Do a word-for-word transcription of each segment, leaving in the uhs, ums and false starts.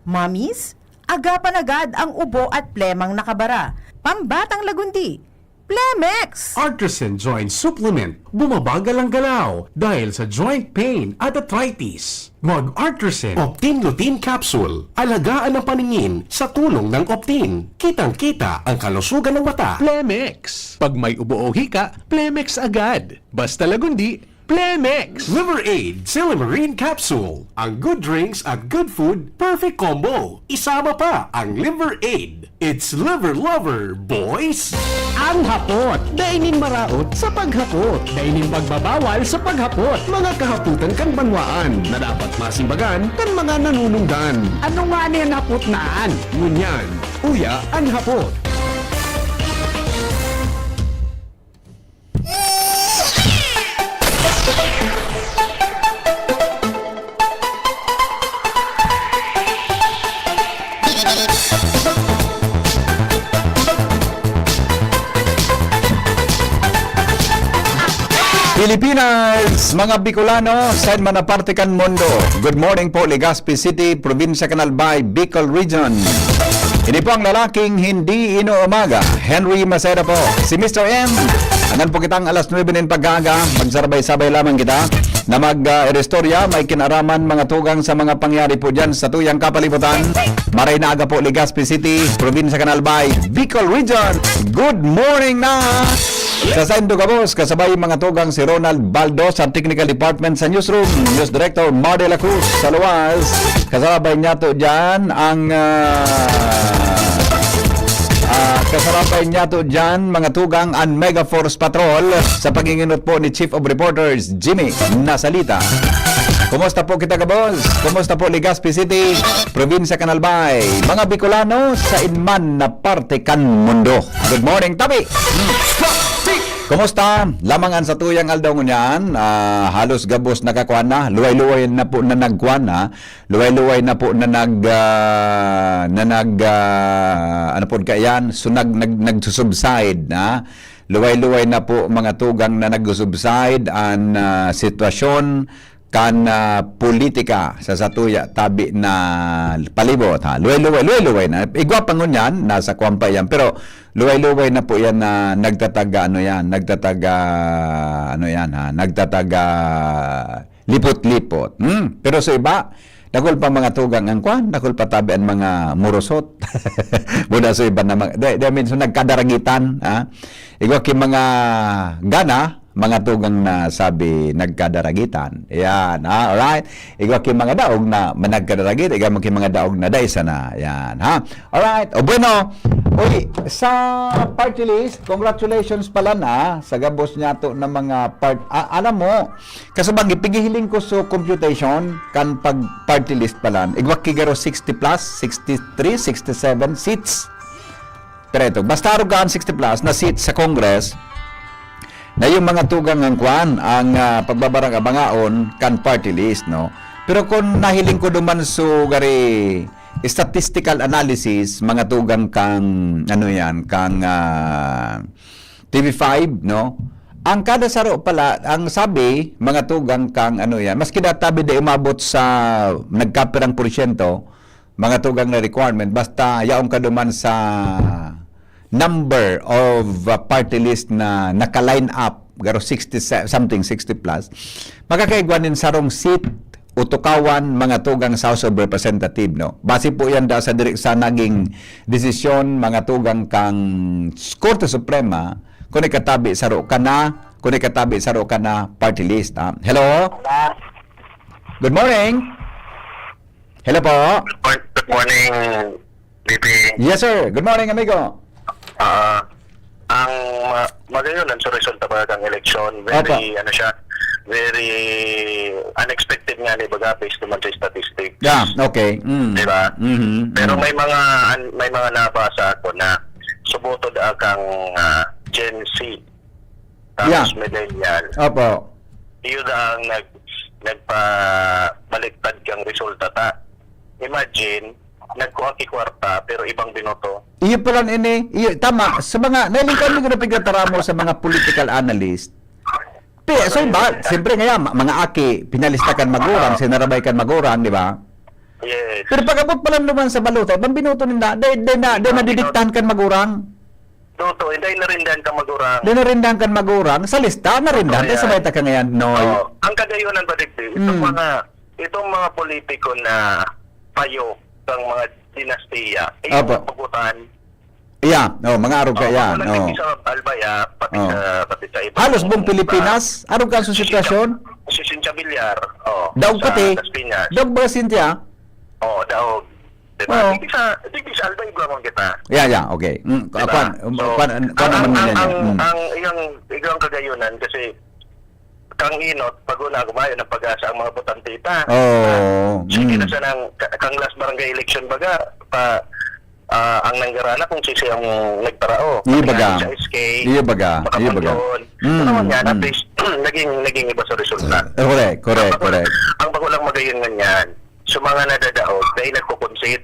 Mommies, agapan agad ang ubo at plemang nakabara. Pambatang lagundi, Plemex! Artisan Joint Supplement, bumabagal ang galaw dahil sa joint pain at arthritis. Mag-Artisan Optin Lutein Capsule. Alagaan ang paningin sa tulong ng Optin. Kitang-kita ang kalusugan ng mata. Plemex. Pag may ubo o hika, Plemex agad. Basta lagundi, Plemex! Liver Aid Silymarin Capsule. Ang good drinks at good food, perfect combo. Isama pa ang Liver Aid. It's Liver Lover, boys! Ang hapot, dai nin maraot sa paghapot. Dai nin pagbabawal sa paghapot. Mga kahapotan kan banwaan na dapat masimbagan kan mga nanunungdan. Ano ngani an hapot na an? Ngunyan, uya an hapot. Pilipinas, mga Bicolano, saen man na parte kan mundo. Good morning po, Legazpi City, Probinsya kan Albay, Bicol Region. Ini po ang lalaking hindi inuumaga, Henry Maceda po. Si Mister M, angan po kitang alas nuebe nin pag-aaga, magsarabay-sabay lamang kita na mag, ah, iristorya, may kinaraman mga tugang sa mga pangyari po dyan sa tuyang kapalibutan. Maray na aga po, Legazpi City, Probinsya kan Albay, Bicol Region. Good morning na! Sa Saindo Gabos, kasabay mga tugang si Ronald Baldo sa Technical Department sa Newsroom, News Director Mar de la Cruz sa luwas. Kasabay niya to dyan ang, ah, ah, kasabay niya to dyan mga tugang ang Mega Force Patrol sa pag-inginot po ni Chief of Reporters Jimmy Nasalita. Kumusta po kita, Gabos? Kumusta po Legazpi City, Probinsya kan Albay? Mga Bicolano, saen man na parte kan mundo. Good morning, Tabi! Kumusta? Lamang an satuyang aldaw ngunyan, ah, halos gabos nakakuan na. Luway-luway na po na nagkuan na. Luway-luway na po na nag, ah, na nag, ah, ano po kaya yan? So, nag, nag, nagsusubside na. Luway-luway na po mga tugang na nagsusubside an, ah, sitwasyon kan, ah, politika sa satuya tabi na palibot, ha. Luway-luway, luway-luway na. Igwa pa ngunyan, nasa kuwan pa yan. Pero luway-luway na po yan na nagtataga, ano yan, nagtataga, ano yan, ha, nagtataga lipot-lipot. Hmm? Pero sa iba, dakul pa mga tugang ang kwan, dakul pa tabi ang mga murusot. Buda sa iba na mga, di, di, I mean, so nagkadaragitan, ha? Igwa ki mga gana, mga tugang na sabi nagkadaragitan. Yan, ha? Alright? Igwa ki mga daog na managkadaragit, igwa ki mga daog na dai sana. Yan, ha? Alright. O bueno, uy, sa party list, congratulations pala na sa gabos niyato na mga part-, a-, alam mo, kasubang, ipigihiling ko sa computation, kan pag party list pala, igwa ki garo sixty plus, sixty-three, sixty-seven seats. Pero ito, basta arugaan sixty plus na seats sa Congress, na yung mga tugang ang kwan, ang, ah, pagbabarang abangaon kan party list, no? Pero kung nahiling ko duman so gari statistical analysis, mga tugang kang, ano yan, kang, ah, T V five, no? Ang kada saro pala, ang sabi, mga tugang kang, ano yan, maski databi di umabot sa nagkapirang porsyento, mga tugang na requirement, basta yaon ka duman sa number of, uh, party list na naka-line up, garo sixty se-, something, sixty plus, makakaigwa nin sarong seat o tukawan mga tugang sa House of Representative, no? Base po yan da sa direk sa naging desisyon, mga tugang kang Korte Suprema, kung ikatabi saro ka na, kung ikatabi saro ka na party list, ha? Hello? Good morning. Hello po. Good morning, B B. Yes, sir. Good morning, amigo. Ah, ang ma-, magayon ang resulta ba ng eleksyon, very, Opo. ano siya, very unexpected nga ni baga based naman sa statistics. Yeah, okay. Mm. Di ba? Mhm, Pero mm. may mga an-, may mga nabasa ako na subutod akang, ah, Gen Z, tapos Yeah. millennial. Opo. Iyo na ang nag-, nagpabaliktad kang resulta ta. Imagine, nagkuha ki kwarta, pero ibang binoto. Iyo pala ini, iyo, tama. Sa mga, nailing kami ko na pigtataramo sa mga political analyst. Pe, so ba, siyempre nga yan, ma-, mga aki, pinalista kan magurang, sinarabay kan magurang, di ba? Yes. Pero pag-abot pa lang duman sa balota, bambinoto ninda, dai, dai na, dai na didiktahan kan magurang. Totoo, dai narindahan kan magurang. Dai narindahan kan magurang, sa lista, narindahan, Totoo kaya yan. Sabay ta ka ngayon, Noy. Oo. Ang kagayunan ba, digdi? Itong Mm. mga, itong mga politiko na payo ng mga dinastiya, eh, yung Apo. pugutan, Yeah, oh, mga arog ka Oo, yan, ako lang oh. Sa Albay, ah, pati Oh. sa, pati sa iba. Halos buong Pilipinas, arog ka sa Cynthia, sitwasyon? Si Cynthia Villar, oh, Daog sa pati? Las Piñas. Daog ba, Cynthia? Oo, daog. Diba? Oo. Digdi sa, digdi sa Albay, igwa man kita. Yeah, yeah, okay. Mm, Diba? kuwan, um, So, kuwan, kuwan ang, naman ang, nila ang, niya. Mm. ang, iyang, iyang kagayunan kasi kang inot, pag una, gumayon ang pag-asa ang mga botante ta. Oo, Sige mm. na siya ng, ka-, kang last barangay election baga, pa, ah, ang nanggarana kung sisi ang nagparao. Iyo Pati baga. nga sa S K, Iyo baga. Iyo baga. makapundoon. Mm, Pero naman yan, at mm. least, naging, naging iba sa resulta. Eh, correct, correct, Ang bago, correct. ang bago lang magayon ngunyan, sa mga nadadaog, dahil nagkukonsit.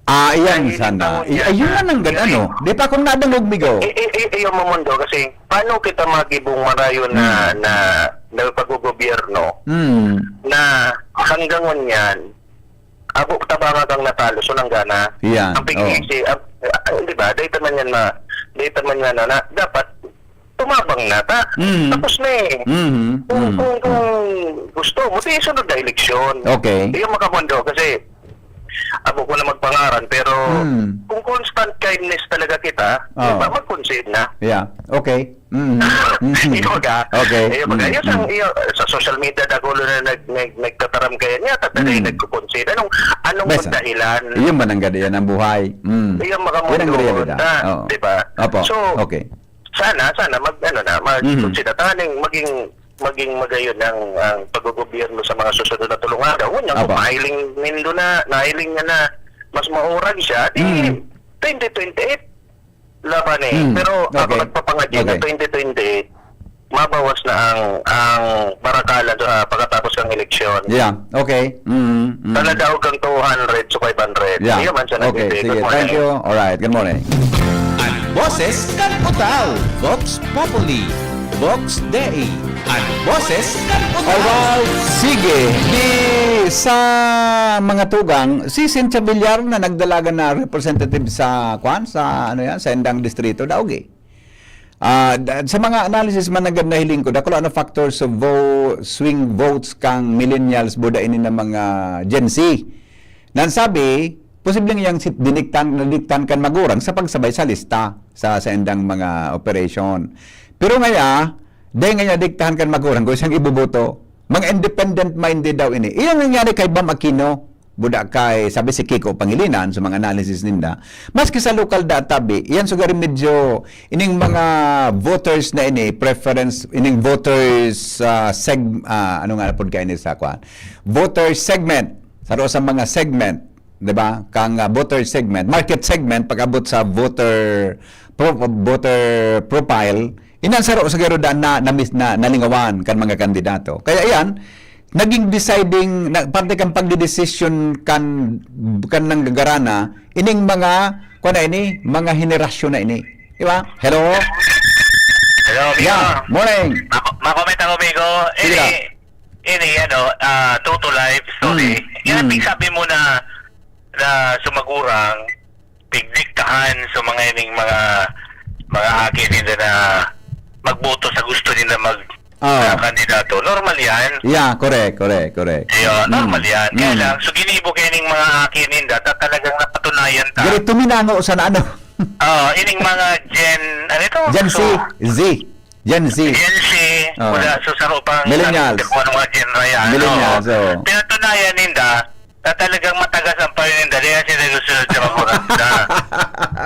Ah, iyan Dahil sana. ang I-, ngunyan, ayun na nang gad-, yun ano. eh. Di pa kung nadangog, migo. I-, i-, i-, iyo mamundo kasi paano kita magibong marayo na, Hmm. na, na paggogobyerno Hmm. na hanggang ngunyan, abo tabanga kang natalo, so nanggana. Yan, Ang pag-iisip, oh. ang, ah, di ba, dahil naman yan na, dahil naman yan na, na dapat tumabang na ta. Mm. Tapos na eh. Mm. Kung, Mm. kung, kung gusto mo, di sunod na eleksyon. Okay. Yung makamundo, kasi abo ko na magpangaran, pero Mm. kung constant kindness talaga kita, Oh. di ba, mag-concede na. Yeah. Okay. Mm. Mm. Di ba ka? Okay. Di ba ka? Mm. Yung sa, Mm. yung sa social media, dagulo na nag-, nag-, nagtataram kaya niya, tatagay Mm. nagko-concede. Anong, anong Basta, dahilan? Iyon ba nang gadi yan ang buhay? Mm. Iyon makamundo, Yan ang realidad. ta, Oo. di ba? Opo. So, Okay. sana, sana mag, ano na, mag, Mhm. kung sinataning maging, maging magayon ang, ang paggogobyerno sa mga susunod na tulong araw. Ngunyan, kung Apa. mahiling nindo na, nahiling niya na mas maurag siya, di Mm. twenty twenty-eight, laban eh. Mm. Pero ako Okay. nagpapangadya na Okay. twenty twenty-eight, mabawas na ang, ang barakalan sa pagkatapos ng eleksyon. Yeah. Okay. Mm, mm. Sa nadaog kang two hundred sa five hundred. Yeah. Hindi naman siya Okay, nagbibigay. sige. Good Thank morning. you. Alright. Good morning. An boses kan Utao, Vox Populi, Vox Dei, an boses kan Utao. Alright, sige. Di sa mga tugang, si Cynthia Villar na nagdalagan na representative sa, kwan, sa, ano yan, sa indang distrito, daog eh. Ah, da-, sa mga analysis man na gad nahiling ko, dakula na factor sa vo-, swing votes kang millennials, buda ini na mga Gen Z. Nan sabi, posibleng yang sit-, diniktan, nadiktan kan magurang sa pagsabay sa lista sa, sa indang mga operation. Pero ngaya, dahil ngaya diktahan kan magurang, kung siyang iboboto, mga independent-minded daw ini. Iyang nangyari kay Bam Aquino, buda kay, sabi si Kiko Pangilinan sa mga analysis ninda, maski sa lokal da tabi, iyan sugari medyo ining mga voters na ini, preference, ining voters, ah, seg-, ah, ano nga na pod kayo ni sa kwan? Voter segment, saro sa mga segment, di ba? Kang, ah, voter segment, market segment, pag-abot sa voter pro-, voter profile, inan saro sa garo da na, na, na nalingawan kan mga kandidato. Kaya iyan, naging deciding, na, parte kan pagdedesisyon kan, kan nanggagarana, ining mga, kwan na ini, mga henerasyon na ini. Di ba? Hello? Hello, amigo. Yeah, morning. Mako-, makomment ako, amigo. Sige Ini, lang. ini, ano, ah, true to life story. Mm, Yan ang mm. pigsabi mo na, na sumagurang, pigdiktahan sa mga ining mga, mga aki ninda na magboto sa gusto ninda mag, Ah. na kandidato. Normal yan. Yeah, correct, correct, correct. Ayun, Mm. normal yan. Kaya Mm. lang, so ginibo kayo ning mga aki ninda, ta talagang napatunayan ta. Diri tuminango sa na ano? Oo, ining mga Gen, ano ito? Gen Z, So, Z. Gen Z. Gen Z, Oh. mula sa saro pang Millennials. Kung anong mga genre yan, Millennials, oo. oo. Pinatunayan ninda na talagang matagas ang payo ninda, kaya sila susunod sa mga kurang na.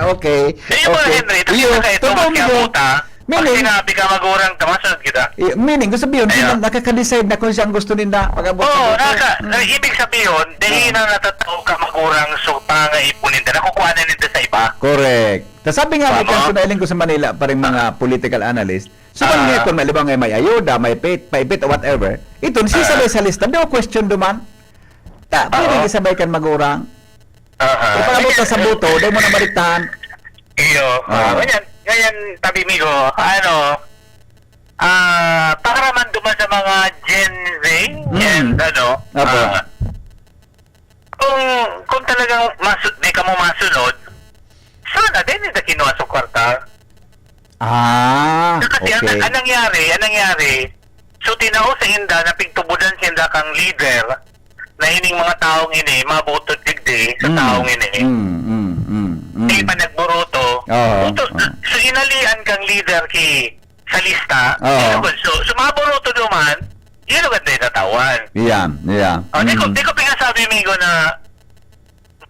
Okay. Eh, yung mga Okay. Henry, tapos Iyo, na kayo, totoo tumas ka mo. puta, pag Meaning, sinabi ka, magurang ka, masunod kita. I-, meaning, gusto sabihin, di Ayun. na nakaka-decide na kung siya ang gusto ninda, pag-abot Oo, sa boto. naka-, Mm. na ibig sabihin, dahil Mm. na natatao ka, magurang, so, pangaipon ninda, nakukuha na ninda sa iba. Correct. Kasabi nga, may Tama. kaso nailing ko sa Manila, paring mga Ah. political analyst. So, Ah. kung may, kung may, halimbawa nga may ayuda, may pit, may pit, whatever, ito, Ah. sisabay sa lista, no question duman. Ta, pwede Oo. isabay kan magurang. Aha. Ipangabot ka sa Sige. buto, dahil mo na baliktahan. Iyo. Ah, Oo. ganyan, ganyan, tabi, migo, ano, ah, para man duman sa mga Gen Z, Mm. and ano, Apo. ah, Kung, kung talagang masu-, di ka mo masunod, sana, dai ninda kinuha sa kwarta. Ah, Kasi ang, okay. ang nangyari, ang nangyari, so tinao sa inda, napigtubudan sa inda kang leader, na ining mga taong ini, mabutod digdi sa Mm, taong ini. mm, mm, mm, mm. Di pa nagburuto. Oo, Buto, oo. so inalian kang leader ki sa lista. Oo. Yun, so, so maburuto duman, yun ang ganda yung natawan. Yeah, yeah. Oh, di ko, Mm. di ko pinasabi, Migo, na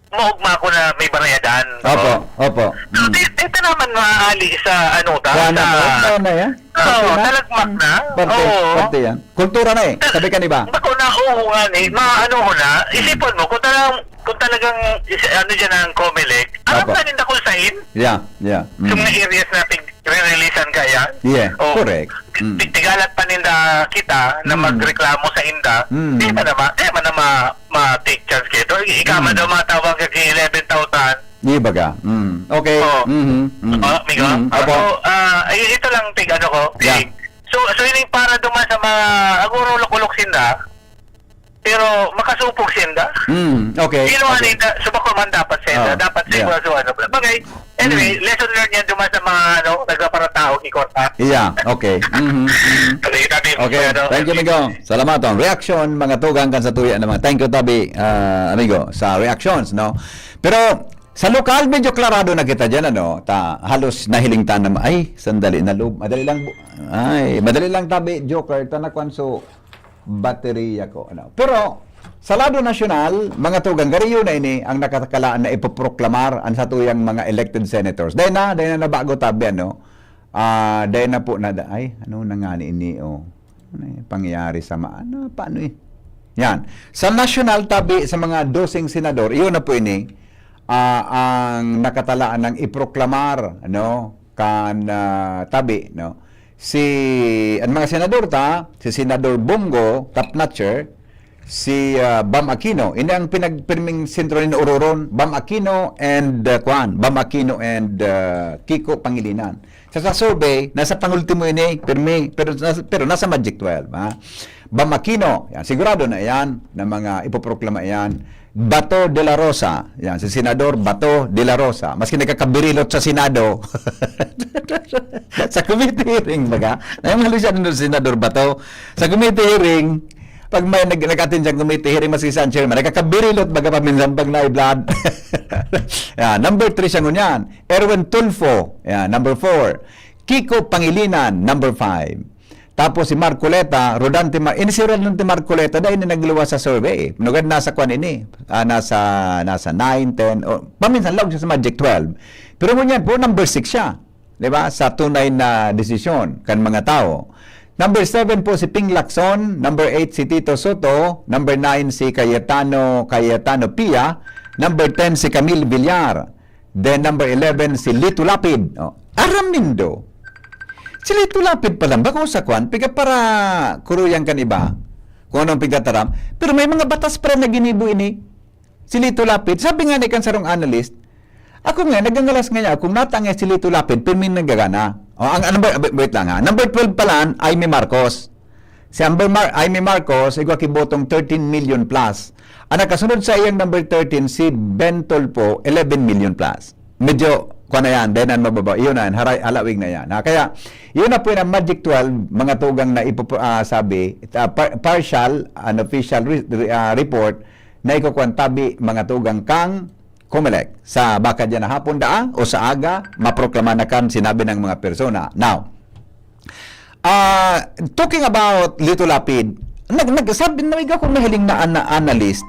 maugma ako na may barayadan. Opo, Oh. opo. So, Mm. di, di ka naman maaali sa, ano, ta, Kuha na sa, po. Ano na yan? Oo, Parte na? talagmak na. Parte, Oo. parte yan. Kultura na eh. Sabi ka, di ba? Bako na, oo nga eh. Maano ko na. Isipon mo, kung talagang, kung talagang, is, ano dyan ang Comelec, alam Opo. na ninda kung saan. Yeah, yeah. Mm. Yung mga areas na pig-releasan kaya. Yeah, Oh. correct. Mm. Tig-, tigalat pa ninda kita na Mm. magreklamo sa inda. Mm. Di ba naman? Di ba naman ma-take chance kayo? Ikaw Mm. man daw matawag ka kay eleven thousand. Di ba ka? Mm. Okay. Oo. Mhm. Mm. Oh, amigo? Mm. Opo. So, ah, ay, ito lang, tig, ano ko. Yeah. Tig. So, so, yun yung para duman sa mga aguro ulok-ulok sinda. Pero makasupog sinda. Mm. Okay. Ginawa Okay. ninda, subako man dapat sinda. Ah, Dapat yeah. siguro sa ano. Bagay, anyway, Mm. lesson learned yan duman sa mga, ano, nagpaparataog ni Korta. Yeah, okay. Mhm, mhm. Sabi, sabi, Okay, ano, thank you, amigo. Salamat, oh. Reaksyon, mga tugang kan sa tuya naman. Thank you, tabi, ah, amigo, sa reactions, no? Pero sa lokal, medyo klarado na kita dyan, ano? Ta, halos nahiling ta naman. Ay, sandali, na loob. Madali lang, bu-, ay, madali lang, tabi, Joker, tanakwan so baterya ko, ano? Pero sa lado nasyonal, mga tugang, gariyo na ini ang nakakalaan na ipoproklamar ang satuyang mga elected senators. Dahil na, dahil na nabago, tabi, ano? Ah, dahil na po na, ay, ano na nga ni ini, oh? Ano yung pangyayari sa ma-, ano, paano eh? Yan. Sa nasyonal, tabi, sa mga doseng senador, iyon na po ini, ah, ang nakatalaan ng iproklamar, ano, kan, ah, tabi, no? Si, ang mga senador ta, si Senador Bongo Kapnatcher, si, ah, Bam Aquino, ini ang pinagpirming sentro ni Ururon, Bam Aquino and, ah, kuan, Bam Aquino and, ah, Kiko Pangilinan. Sa, sa survey, nasa pangultimo ini, pirmi, pero, pero nasa Magic twelve, ha? Bam Aquino, yan, sigurado na yan, na mga ipoproklama yan. Bato de la Rosa, yan, si Senador Bato de la Rosa, maski nagkakabirilot sa Senado, sa committee hearing, baga, na yung mga siya nung Senador Bato, sa committee hearing, pag may nag, nag-attend siyang committee hearing, maski saan chairman, nagkakabirilot, baga paminsan pag na-blood. Yan, number three siya ngunyan. Erwin Tulfo, yan, number four. Kiko Pangilinan, number five. Tapos si Marcoleta, Rodante Mar-, ini si Rodante Marcoleta, dahil na nagluwas sa survey. Nugad nasa kwan ini, ah, nasa, nasa nine, ten, o, paminsan laog siya sa Magic twelve. Pero ngunyan po, number six siya. Di ba? Sa tunay na desisyon kan mga tao. Number seven po si Ping Lacson, number eight si Tito Soto, number nine si Cayetano, Cayetano Pia, number ten si Camille Villar. Then number eleven, si Lito Lapid. Oh, aram nindo. Si Lito Lapid pa lang, bako sa kwan, piga para kuruyan kan iba. Kung anong pigtataram. Pero may mga batas pa rin na ginibo ini. Si Lito Lapid, sabi nga ni kan sarong analyst, ako nga, nagangalas nga niya, kung natangay si Lito Lapid, pirmi nanggagana. O, ang, ano ba, wait lang ha. Number twelve pa lang, Imee Marcos. Si Amber Mar-, Imee Marcos, igwa kibotong thirteen million plus. Ang nakasunod sa iyang number thirteen, si Ben Tulfo, eleven million plus. Medyo, kuha na yan, dahil na mababa. Yun na, haray, halawig na yan. Ha? Kaya, yun na po yung magic twelve, mga tugang na ipo-, ah, sabi, ah, par-, partial, unofficial re-, re-, ah, report na ikukuha tabi, mga tugang kang Comelec. Sa baka dyan na hapon daa o sa aga, maproklama na kan sinabi ng mga persona. Now, ah, talking about Lito Lapid, nag, nag, sabi, naiga kong nahiling na ana-, analyst,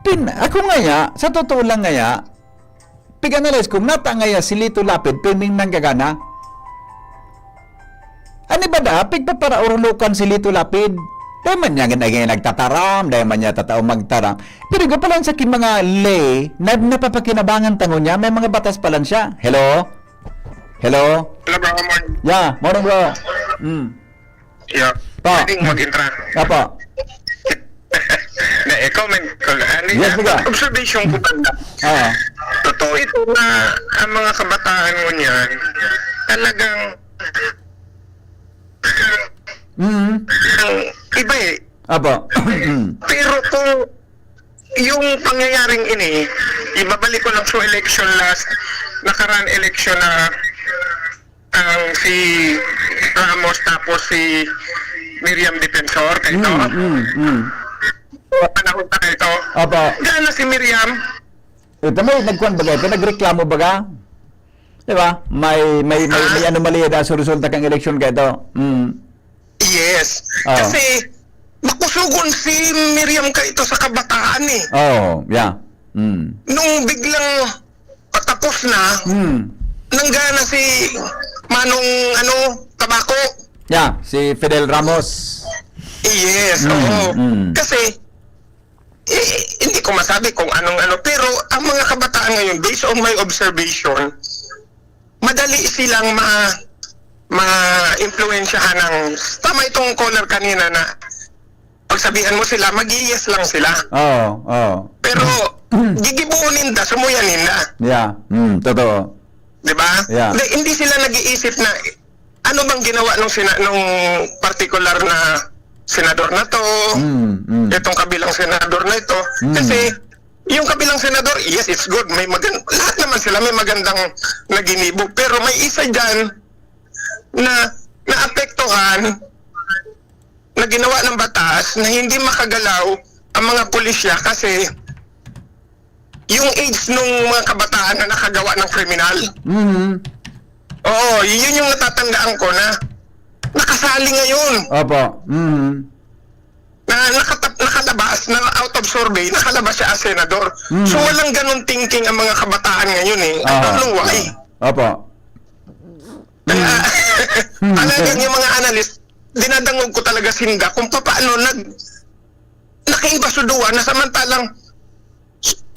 pin, ako ngaya, sa totoo lang ngaya, pig-analyze ko, nata ngaya si Lito Lapid, pirming nanggagana. Ani ba da, pigpaparaurulukan si Lito Lapid? Dahil man niya ginagay nagtataram, dahil man niya tatao magtaram. Pero ikaw pala sa kin mga lay, na, napapakinabangan tango niya, may mga batas pala siya. Hello? Hello? Hello, bro. Morning. Yeah, morning bro. Mm. Yeah. Pa. Pwedeng mag-intro. Apo. Na, eh, comment ko lang. Ano Yes, yan? Miguel. Observation ko ba na? Ah. Totoo ito na ang mga kabataan mo niyan, talagang Mm. ang iba eh. Apo. Mm. Pero kung Yung pangyayaring ini, ibabalik ko lang sa election last, nakaraan election na ang si Ramos tapos si Miriam Defensor, kayo to? Mm, mm, mm. Panahon na kayo to? Opo. Diyan na si Miriam. Ito, may nagkuhan baga ito, nagreklamo baga? Di ba? May, may, may, may Ah. anomalya da sa resulta kang eleksyon kayo to. Mm. Yes. Ah. Kasi, makusugon si Miriam kaito sa kabataan eh. Oh, yeah. Mm. Nung biglang patapos na, Mm. nanggana si Manong, ano, Tabaco. Yeah, si Fidel Ramos. Yes, Mm, oo. mm. Kasi, eh, hindi ko masabi kung anong ano, pero ang mga kabataan ngayon, based on my observation, madali silang ma-, ma-impluwensyahan ng, tama itong caller kanina na pagsabihan mo sila, mag-yes lang sila. Oo, oo. Pero, gigibohon ninda, sumuyan ninda. Yeah. Mm, totoo. Di ba? Yeah. Hindi, hindi sila nag-iisip na, ano bang ginawa nung sina-, nung partikular na senador na to, Mm, mm. itong kabilang senador na ito? Mm. Kasi, yung kabilang senador, yes, it's good. May magan-, lahat naman sila may magandang naginibo. Pero may isa dyan na naapektuhan, na ginawa ng batas na hindi makagalaw ang mga pulisya kasi yung age nung mga kabataan na nakagawa ng kriminal. Mhm. Oo, yun yung natatandaan ko na nakasali ngayon. Opo. Mhm. Na nakatap-, nakalabas, na out of survey, nakalabas siya as senador. Mhm. So, walang ganun thinking ang mga kabataan ngayon eh. I don't Aha. know why. Opo. Kaya, Mhm. talagang yung mga analyst, dinadangog ko talaga sinda kung papaano nag-, nakaiba sa duwa na samantalang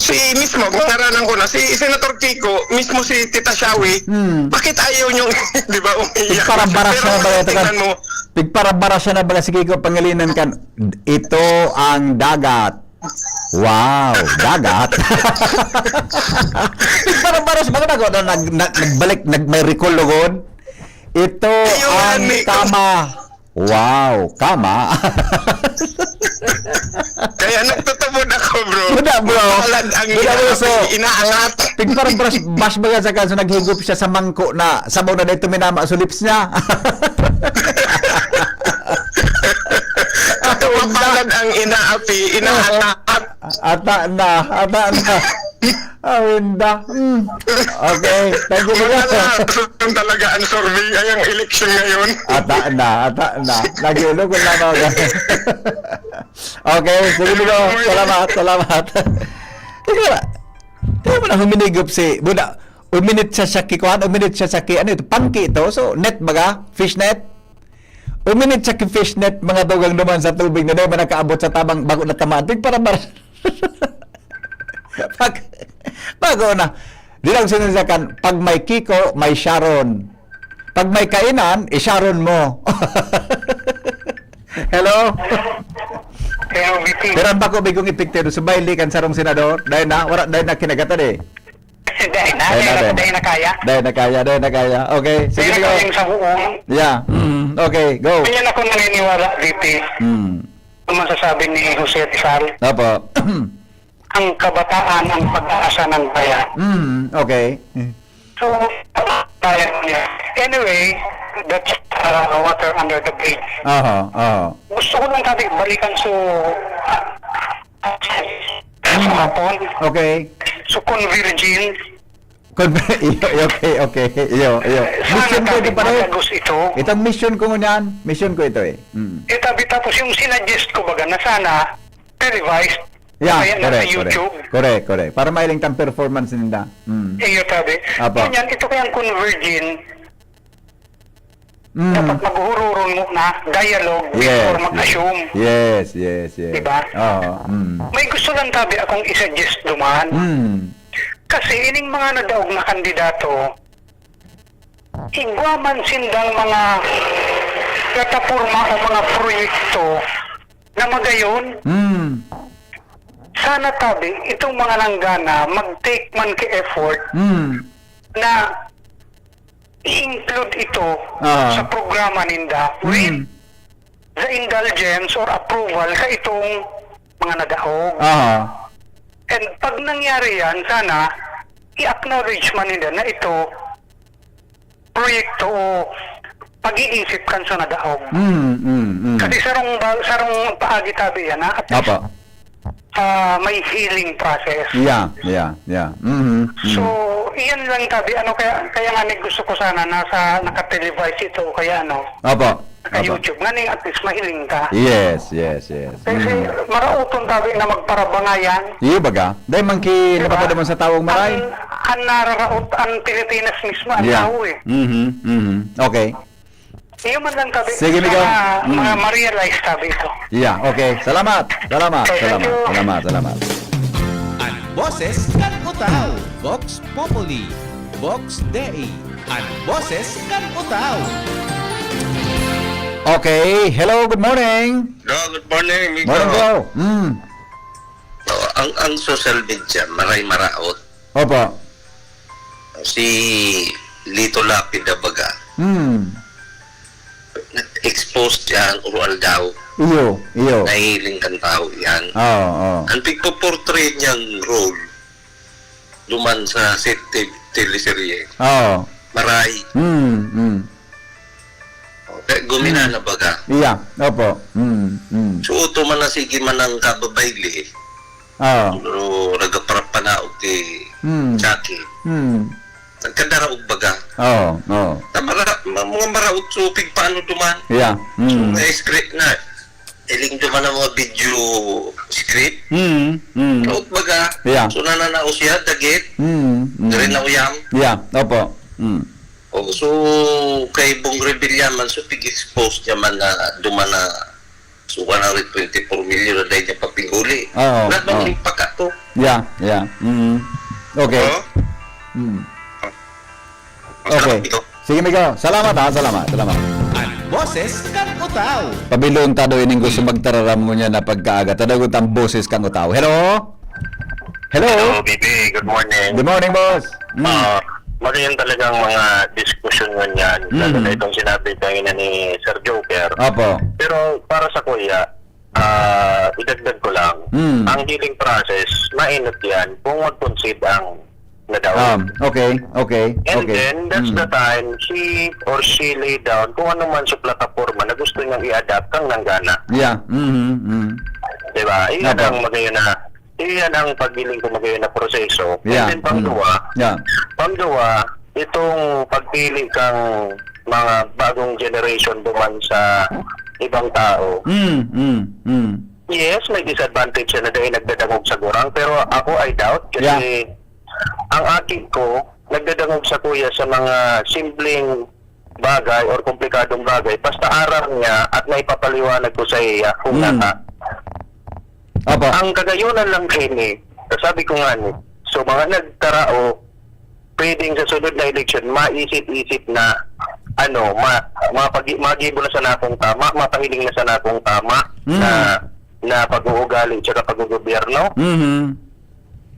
si mismo, ngaranan ko na, si Senator Kiko, mismo si Tita Shawi, Hmm. bakit ayaw niyong, di ba, umiiyak? Pigparabaras Pero na ba ngayon, ito ka? tingnan mo. Pigparabaras na ba si Kiko Pangilinan kan? Ito ang dagat. Wow, dagat. Pigparabaras ba na ako na nag-, na-, nagbalik, nag-, may recall lugod? Ito Ayun, ang Nico. tama. Wow, kama. Kaya nagtutubod ako, bro. Buda, bro. Palad ang Buda, bro, so, inaangat. Pigparang bras-, bash baga sa kanso naghigop siya sa mangko na sabaw na dito minama sa lips niya. Ito, mapalad ang inaapi, inaangat. Ata na, ata na. Awinda. Mm. Okay, thank you, Wala Lord. na. Gusto talaga ang survey, ay ang eleksyon ngayon. Ata na, ata na. Nag-iulog ko na mga Okay, sige, Lolo. Salamat, salamat. Teka na. Teka mo na, huminigop si, buda, uminit siya sa kikuan, uminit siya sa ki, ano ito, pangki ito? So, net baga? Fish net? Uminit siya ki fish net, mga tugang duman sa tubig na dahil nakaabot sa tabang bago na tamaan. Tig para bar-, Pag, bago na. Di lang sinundakan, pag may Kiko, may Sharon. Pag may kainan, i-Sharon mo. Hello? Hello, B T. Pero ang bako bigong epektibo, subay li kan sarong senador, dahil na, wala, dahil na kinagatan eh. Dahil na, Dahil na, dahil na, dahil na. dahil na kaya. Dahil na kaya, dahil na kaya. Okay, sige, Dahil na sige. kaya yung sa buong. Yeah. Mm, okay, go. Kaya ako naniniwala, B T. Mm. Ang masasabi ni Jose Rizal, Opo. ang kabataan ang pag-asa ng bayan. Mm, okay. So, kaya niya. Anyway, that's, uh, water under the bridge. Aha, aha. Gusto ko lang sabi, balikan so, ah, sa hapon. Okay. So, converging. Con-, iyo, iyo, okay, okay. Iyo, iyo. Sana Mission ko ito, tabi pare. matagos ito. Itong mission ko ngunyan, mission ko ito eh. Mm. Eh, tabi, tapos yung sinuggest ko baga na sana, revised. Yeah, Kaya nasa correct, correct. YouTube. Correct, correct. Para mailing tang performance ninda. Mm. Iyo, tabi. Apo. Ngunyan, ito kayang converging, Mm. dapat maghuhururon mo na dialogue Yes, before yes. mag-assume. Yes, yes, yes. Diba? Oo, mm. May gusto lang tabi akong i-suggest duman. Mm. Kasi ining mga nadaog na kandidato, igwa man sindang mga plataporma o mga proyekto na magayon. Mm. Sana tabi, itong mga nanggana, mag-take man ki effort Mm. na i-include ito Ah. sa programa ninda with Mm. the indulgence or approval ka itong mga nadaog. Aha. And pag nangyari yan, sana i-acknowledge man nila na ito proyekto o pag-iisip kan sa nadaog. Mm, mm, mm. Kasi sarong ba, sarong paagi tabi yan, ha? At least, Apa. Ah, may healing process. Yeah, yeah, yeah. Mm-hmm. So, iyan lang tabi, ano, kaya, kaya nga ni gusto ko sana nasa naka-televise ito, kaya ano, Apa. naka-YouTube, nga ning at least mahiling ka. Yes, yes, yes. Kasi Mm. marauton tabi na magparabangayan. Iyo baga. Dahil man ki Diba? napapadumon sa tawong maray. Ang, ang nararaot ang Pilipinas mismo, ang Yeah. tao eh. Mm-hmm. Mm-hmm. Okay. Iyo man lang tabi. Sige, Miguel. Mga, Mm. mga ma-realize tabi ito. Yeah, okay. Salamat. Salamat. Okay, thank Salamat. you. Salamat. Salamat. An boses kan Utao, Vox Populi, Vox Dei, an boses kan Utao. Okay. Hello, good morning. Hello, good morning, Miko. Morning, bro. Mm. Oh, ang, ang social media, maray maraot. Opo. Si Lito Lapid, baga, Mm. nag-expose yan, urual daw. Iyo, iyo. Nahiling kan tao yan. Oo, oo. Ang pigpo-portray niyang role, duman sa set te- teleserye, Oo. maray. Mm, mm. Kaya gumina na baga. Iya, opo. Mm, mm. So, uto man na sige man ang kababayli, Oo. pero nagaparapanaog ti Mm. Jackie. Mm. Nagkadaraog baga. Oo, oo. Na mara, ma- mga maraot supig paano duman. Yeah. So, Mm. may script na. Iling duman ang mga video script. Mm. Mm. Raot baga. Yeah. So, nananao siya, dagit. Mm. Mm. Diri na uyam. Yeah, opo. Mm. Oh, so, kay Bong Revilla man, so, pig-expose niya man na duman na, so, one hundred twenty-four million na dahil niya papiguli. Oo, Lahat ng oo. impaka to. Yeah, yeah. Mm. Okay. Oh? Mm. Masarap Okay. ito. Sige, Miguel. Salamat, ha. Salamat, salamat. An boses kan Utao. Pabilon ta do ining gusto magtararam ngunyan na pagkaaga. Tadagot ang boses kan Utao. Hello? Hello? Hello, B B. Good morning. Good morning, boss. Mm. Ah, magayon talagang mga diskusyon ngunyan, Mm. lalo na itong sinabi kanina ni Sir Joker. Opo. Pero para sa kuya, ah, idagdag ko lang, Mm. ang healing process, mainot yan kung mag-concede ang nadaog. Um, okay, okay, And okay. then, that's Mm. the time she or she lay down kung ano man sa plataforma na gusto niyang i-adapt kang nanggana. Yeah. Mm-hmm. Mm. Diba? Iyan Opo. ang magayon na, iyan ang paghiling ko magayon na proseso. Yeah. And then, pangduwa, Mm. Yeah. pangduwa, itong pagpili kang mga bagong generation duman sa ibang tao. Mm, mm, mm. Yes, may disadvantage siya na dahil nagdadangog sa gurang, pero ako, I doubt kasi ang aki ko nagdadangog sa kuya sa mga simpleng bagay or komplikadong bagay, basta aram niya at naipapaliwanag ko sa iya kung Mm. nata. Opo. Ang kagayonan lang kini, sabi ko nga ni, so mga nagtarao, pwedeng sa sunod na eleksyon, maisip-isip na, ano, ma, mapag, magibo na sa nakong tama, mapahiling na sa nakong tama Mm. na, na pag-uugali tsaka pag-gobyerno. Mhm.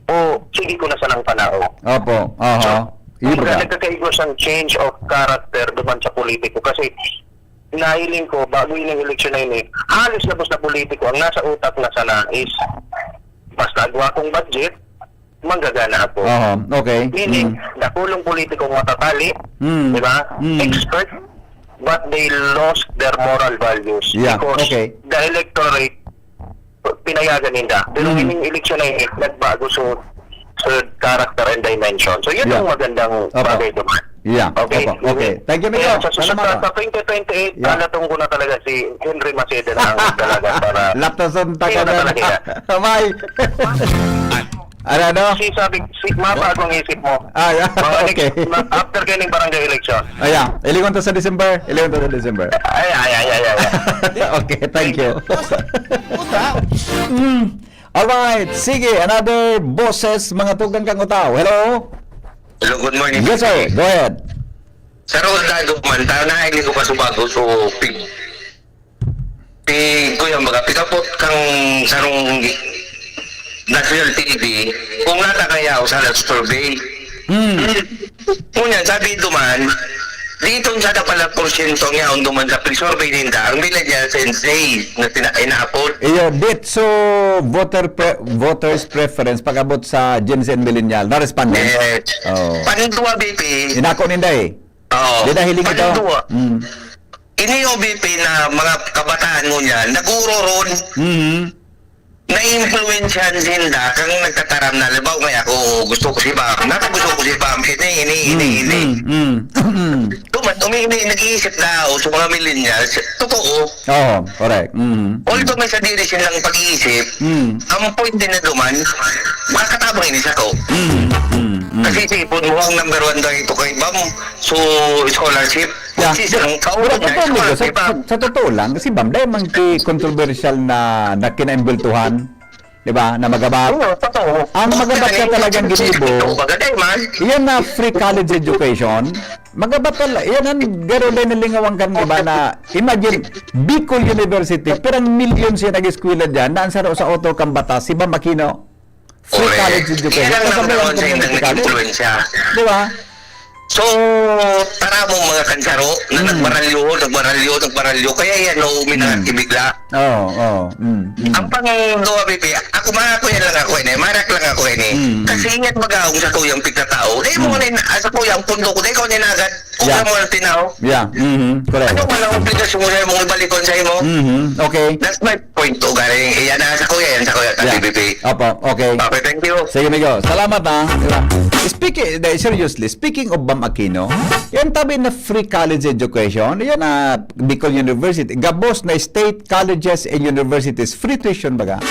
O, sige ko na sanang panao. Opo. Aha. So, Iyo kumbaga, ba? Nagkakaigwa siyang change of character duman sa politiko kasi nahiling ko, bago yung eleksyon na yun eh, halos labos na politiko ang nasa utak na sana is basta agwa akong budget, manggagana ako. Aha. Okay. Meaning, Mm. dakulong politikong matatali, Mm. di ba? Mm. Expert, but they lost their moral values Yeah, because okay. the electorate pinayagan ninda. Pero Mm. ining eleksyon na ini, nagbago so, so character and dimension. So, yun Yeah. ang magandang Opo. bagay naman. Yeah. Okay. Opo. Okay. Thank you, Miguel. Ayan, sa susunod Salamat, sa, ah. sa twenty twenty-eight, Yeah. alatong ko na talaga si Henry Maceda na ang talaga para Laptasan ta Sino ka na na. talaga yan? Amay. Ano, ano? Si sabi, si, mabago ang isip mo. Ah, yeah. Mga next, Okay. ma- after gaining barangay election. Ayan, ilingon to sa December. Ilingon to sa December. Ay, ay, ay, ay, ay, ay. Okay, thank you. Utao. Mm. Alright, sige, another boses, mga tugang kang Utao. Hello? Hello, good morning. Yes, sir. Go ahead. Sa Roda, man, tao na hindi ko pa subago, so, pig, pig, kuya, mga pikapot kang sarong national T V, kung nata kaya ako sa survey. Mm. Ngunyan, sabi ito man, Dito sa na pala porsyento niya ang duman sa pre-survey ninda, ang millennials and Zs na sina-, inaapod. Iyo, dit, so, voter pre-, voters preference pag-abot sa Gen Z and millennial, na respondents? Yes. Oo. Panduwa, B P. Inako ninda eh. Oo. Di na hiling ito? Panduwa. Mm. Ini O B P na mga kabataan mo niyan, naguro ron. Mhm. Na-influensyahan sinda kang nagtataram na, halimbawa, "Ay, ako, gusto ko si Bam. Nako, gusto ko si Bam. Ini, ini, ini, Mm, ini." mm, mm, mm. Duman, umi-, umi-, nag-iisip na ako sa mga millennials. Totoo. Oo, correct. Mm, mm. Although may sadiri silang pag-iisip, Mm. ang point din na duman, makatabang ini sa ko. Mm, mm, mm. Kasi si Ipon mo ang number one daw ito kay Bam. So, scholarship. Yeah. Which is ang Pero kauna niya, totoo, amigo, sa, scholarship, ah. sa, sa totoo lang, si Bam, dahil man ki controversial na, na kinaimbultuhan, di ba, na magabat. Oo, totoo. Ang magabat ka talagang ginibo, Ito, bagay, man. Iyan na free college education, magabat talaga. Iyan ang garo din nalingawang kan iba na, imagine, Bicol University, pirang milyon siya nag-eskwela dyan, na ang saro sa auto kang batas, si Bam Aquino. Free Correct. college education. Yan ang Tapos number sabi one ko sa yung indang political. nag-influensya. Di ba? So, tara mo mga kansaro na Mm. nagmaralyo, nagmaralyo, nagmaralyo. Kaya yan, no, Mm. minakibigla. Oo, oo. Mm, mm. Ang pang duwa, B P, ako, mga ako yan lang ako, ini. Marak lang ako, ini. Mm, mm. Kasi yan, baga, ang sa kuyang pigkatao. Dahil mo Mm. na, ah, sa kuyang pundo ko, dahil ko ninagat. Kung Yeah. mo lang tinaw. Yeah. Mhm. Correct. Ano man ang komplikasyon mo sa imong ibalikon sa imo? Mhm. Okay. That's my point to, galing. Iyan na sa kuya, yan sa kuya, sa Yeah. B B P. Opo, okay. Okay, thank you. Sige, amigo. Salamat, ha. Diba? Speaking, de, seriously, speaking of Bam Aquino, yan tabi na free college education, yan na Bicol University, gabos na state colleges and universities, free tuition baga.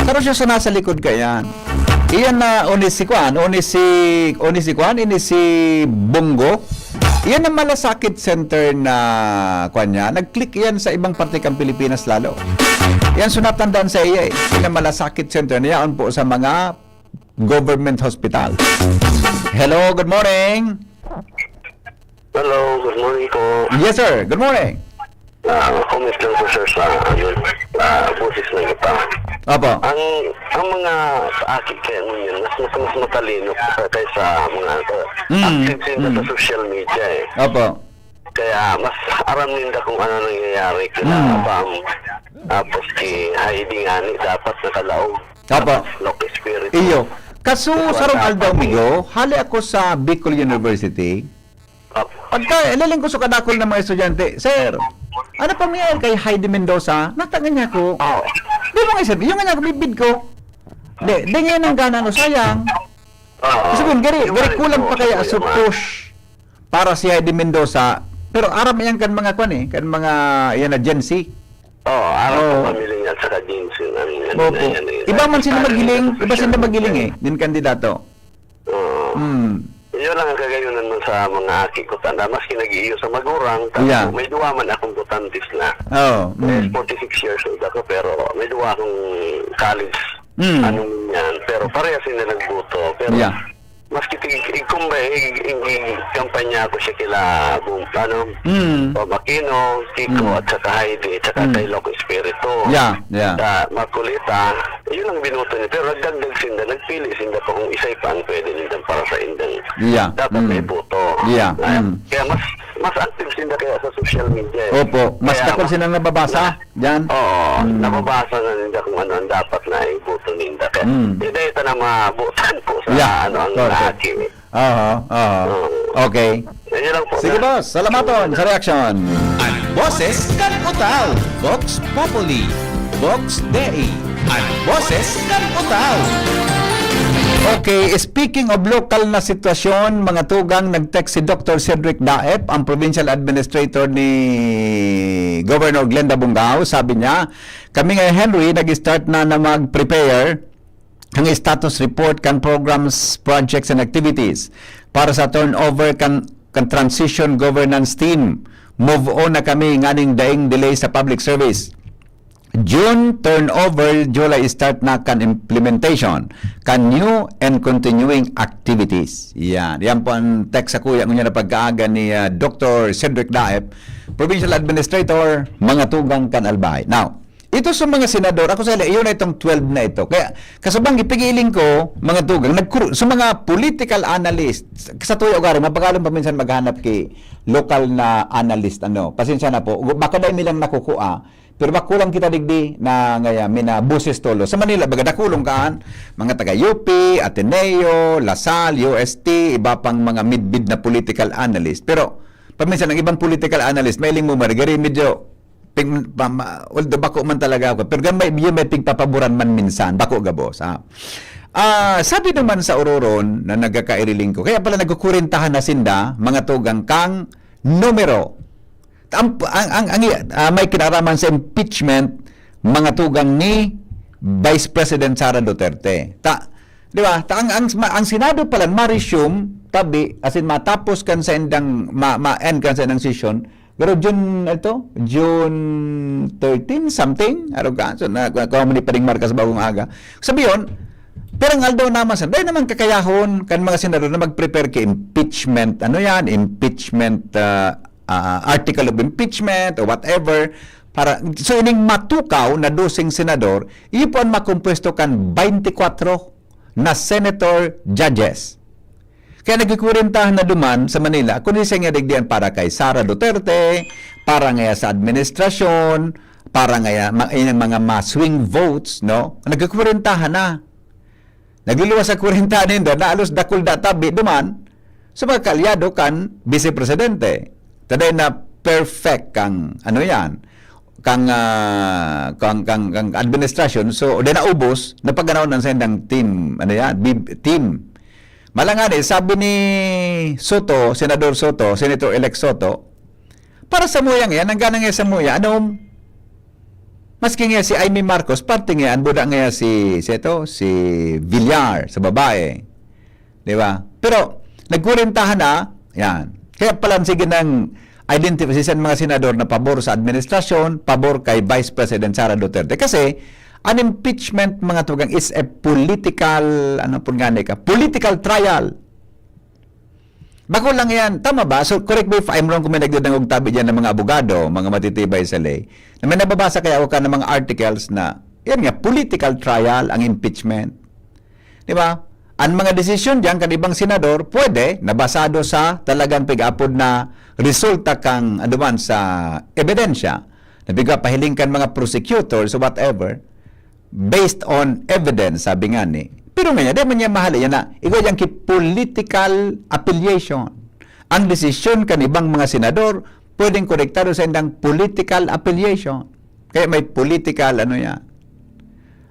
Pero siya sa nasa likod ka yan. Iyan na, o ni si Kwan, o ni si, o ni si Kwan, ini si Bongo. Iyan ang malasakit center na, Kwan niya, nag-click iyan sa ibang parte kang Pilipinas lalo. Iyan so natandaan sa iya eh. Iyan ang malasakit center na yaon po sa mga government hospital. Hello, good morning. Hello, good morning po. Yes, sir. Good morning. Ah, comment lang po, sir, sa, ano, ah, boses ng iba. Opo. Ang, ang mga sa akin kaya ngunyan, mas, mas, mas matalino pa kaysa mga, ah, Mm, active din sa mm. social media, eh. Opo. Kaya mas aram ninda kung ano nangyayari kina Mm. Bam. Tapos ki Heidi ngani dapat nakalaog. Opo. Tapos Locke Espiritu. Iyo. Kaso, Ito ang sarong aldaw, dapat. Migo, hali ako sa Bicol University. Opo. Pagka, ilaling ko sa kadakol ng mga estudyante, "Sir, ano pa mangyayari kay Heidi Mendoza?" Natangan niya ako. Oo. Di mo nga sabi, yung nga niya, bibid ko. Di, di ngayon ang gana, no, sayang. Oo. Kasi kung gari, Yung gari nga kulang ito, pa kaya Kuya sa Mar. push para si Heidi Mendoza. Pero aram yan kan mga kwan eh, kan mga, yan na Gen Z. Oo, aram Oo. sa pamilya niya at saka Gen Z, ang ano Opo. na yan eh. Iba man sila Parang maghiling, nasa iba sila social maghiling media eh, din kandidato. Oo. Hmm. Yun lang ang kagayunan mo sa mga aki ko, tanda, maski nag-iiyo sa magurang, tapos Yeah. may duwa man akong botantis na. Oo, Dahil mm. forty-six years old ako, pero may duwa akong college, Mm. ano yan, pero parehas sila nagboto. Pero Yeah. maski tig-, igkumbay, ig-, ig-, igkampanya ako siya kila, Bum-, ano, Mm. Bam Aquino, Kiko, Mm. at saka Heidi, at saka Mm. kay Locke Espiritu. Yeah, yeah. Sa Marcoleta, yun ang binoto niya. Pero nagdagdag sinda, nagpili sinda pa kung isay pa ang pwede nindang para sa indang Yeah. dapat Mm. may boto. Yeah. Ah, Mm. kaya mas, mas active sinda kaya sa social media eh. Opo, mas Kaya dakul mas silang nababasa. Diyan? Oo, Mm. nababasa na ninda kung ano ang dapat na iboto ninda. Kaya Mm. hindi ito na mabutan po sa Yeah, ano ang correct. naaki. Aha, aha. Oo. Okay. Yun lang po, Sige, sir. boss. Salamaton sa reaksyon. An boses kan Utao, Vox Populi, Vox Dei. An boses kan Utao. Okay, speaking of local na sitwasyon, mga tugang, nag-text si Doctor Cedric Daep, ang provincial administrator ni Governor Glenda Bongao. Sabi niya, "Kami nga, Henry, nag-start na na mag-prepare kan status report kan programs, projects, and activities para sa turnover kan, kan transition governance team. Move on na kami nganing daing delay sa public service. June turnover, July start na kan implementation kan new and continuing activities." Yan. Yan po ang text sa kuya ngunyan na pagkaaga ni, ah, Doctor Cedric Daep, Provincial Administrator, mga tugang kan Albay. Now, Ito sa mga senador, ako sa, yun na itong twelve na ito. Kaya, kasabang ipigiling ko, mga tugang, nagkuru-, sa mga political analyst, sa tuyo gari, mapagalong paminsan maghanap ki local na analyst, ano, pasensya na po, baka dahil nilang nakukuha, pero bako lang kita digdi na ngaya, mina boses tolo. Sa Manila, baga dakulong kaan, mga taga U P, Ateneo, La Salle, U S T, iba pang mga midbid na political analyst. Pero, paminsan, ang ibang political analyst, mailing mo, marigari, medyo, ping-, pa-, ma-, although bako man talaga ako, pero gamay, yun may pigpapaboran man minsan, bako gabos, ha? Ah, sabi naman sa ororon na nagkakairiling ko, kaya pala nagkukurintahan na sinda, mga tugang kang numero. Ang, ang, ang, ang, ah, may kinaraman sa impeachment, mga tugang ni Vice President Sara Duterte. Ta, di ba? Ta, ang, ang, ma-, ang Senado pala, ma-resume, tabi, as in, matapos kan sa indang, ma-, ma-end kan sa indang session, pero June, ito, June thirteen, something, araw ka, so, na, kung, kung mali pa rin markas bagong aga. Sabi yun, pero ang aldaw naman sa, dahil naman kakayahon kan mga senador na mag-prepare kay impeachment, ano yan, impeachment, ah, ah, article of impeachment or whatever, para, so ining matukaw na doseng senador, iyo po ang makompuesto kan twenty-four na senator judges. Kaya nagkikwentahan na duman sa Manila, kung siya nga digdian para kay Sara Duterte, para ngaya sa administrasyon, para ngaya ma-, yung mga ma-swing votes, no? Nagkikwentahan na. Nagluluwas sa kwarenta ninda, na alos dakul da tabi duman sa mga kaalyado kan Vice Presidente. Taday na perfect kang, ano yan, kang, ah, kang, kang, kang administrasyon. So, di naubos, napaganaw na sa indang team, ano yan, bib-, team. Malangani, sabi ni Soto, Senador Soto, Senator-elect Soto, para sa muyang yan, ang ganang yan sa muya, ano, maski nga si Imee Marcos, parte nga, ang buda nga si, si, ito, si Villar, sa babae. Di ba? Pero, nagkurentahan na, yan. Kaya pala, sige nang identify sa mga senador na pabor sa administrasyon, pabor kay Vice President Sara Duterte. Kasi, an impeachment, mga tugang, is a political, ano po nga ni ka, political trial. Bako lang yan. Tama ba? So, correct me if I'm wrong kung may nagdadangog tabi dyan ng mga abogado, mga matitibay sa ley, na may nababasa kaya ako ka ng mga articles na, yan nga, political trial ang impeachment. Di ba? Ang mga desisyon dyan, kan ibang senador, pwede, nabasado sa talagang pig-apod na resulta kang aduman sa ebidensya, na pigpapahiling kan mga prosecutors, whatever, based on evidence, sabi nga ni. Pero ngayon, di man niya mahal yan na, ikaw yan ki political affiliation. Ang desisyon kan ibang mga senador, pwedeng konektado sa indang political affiliation. Kaya may political, ano yan,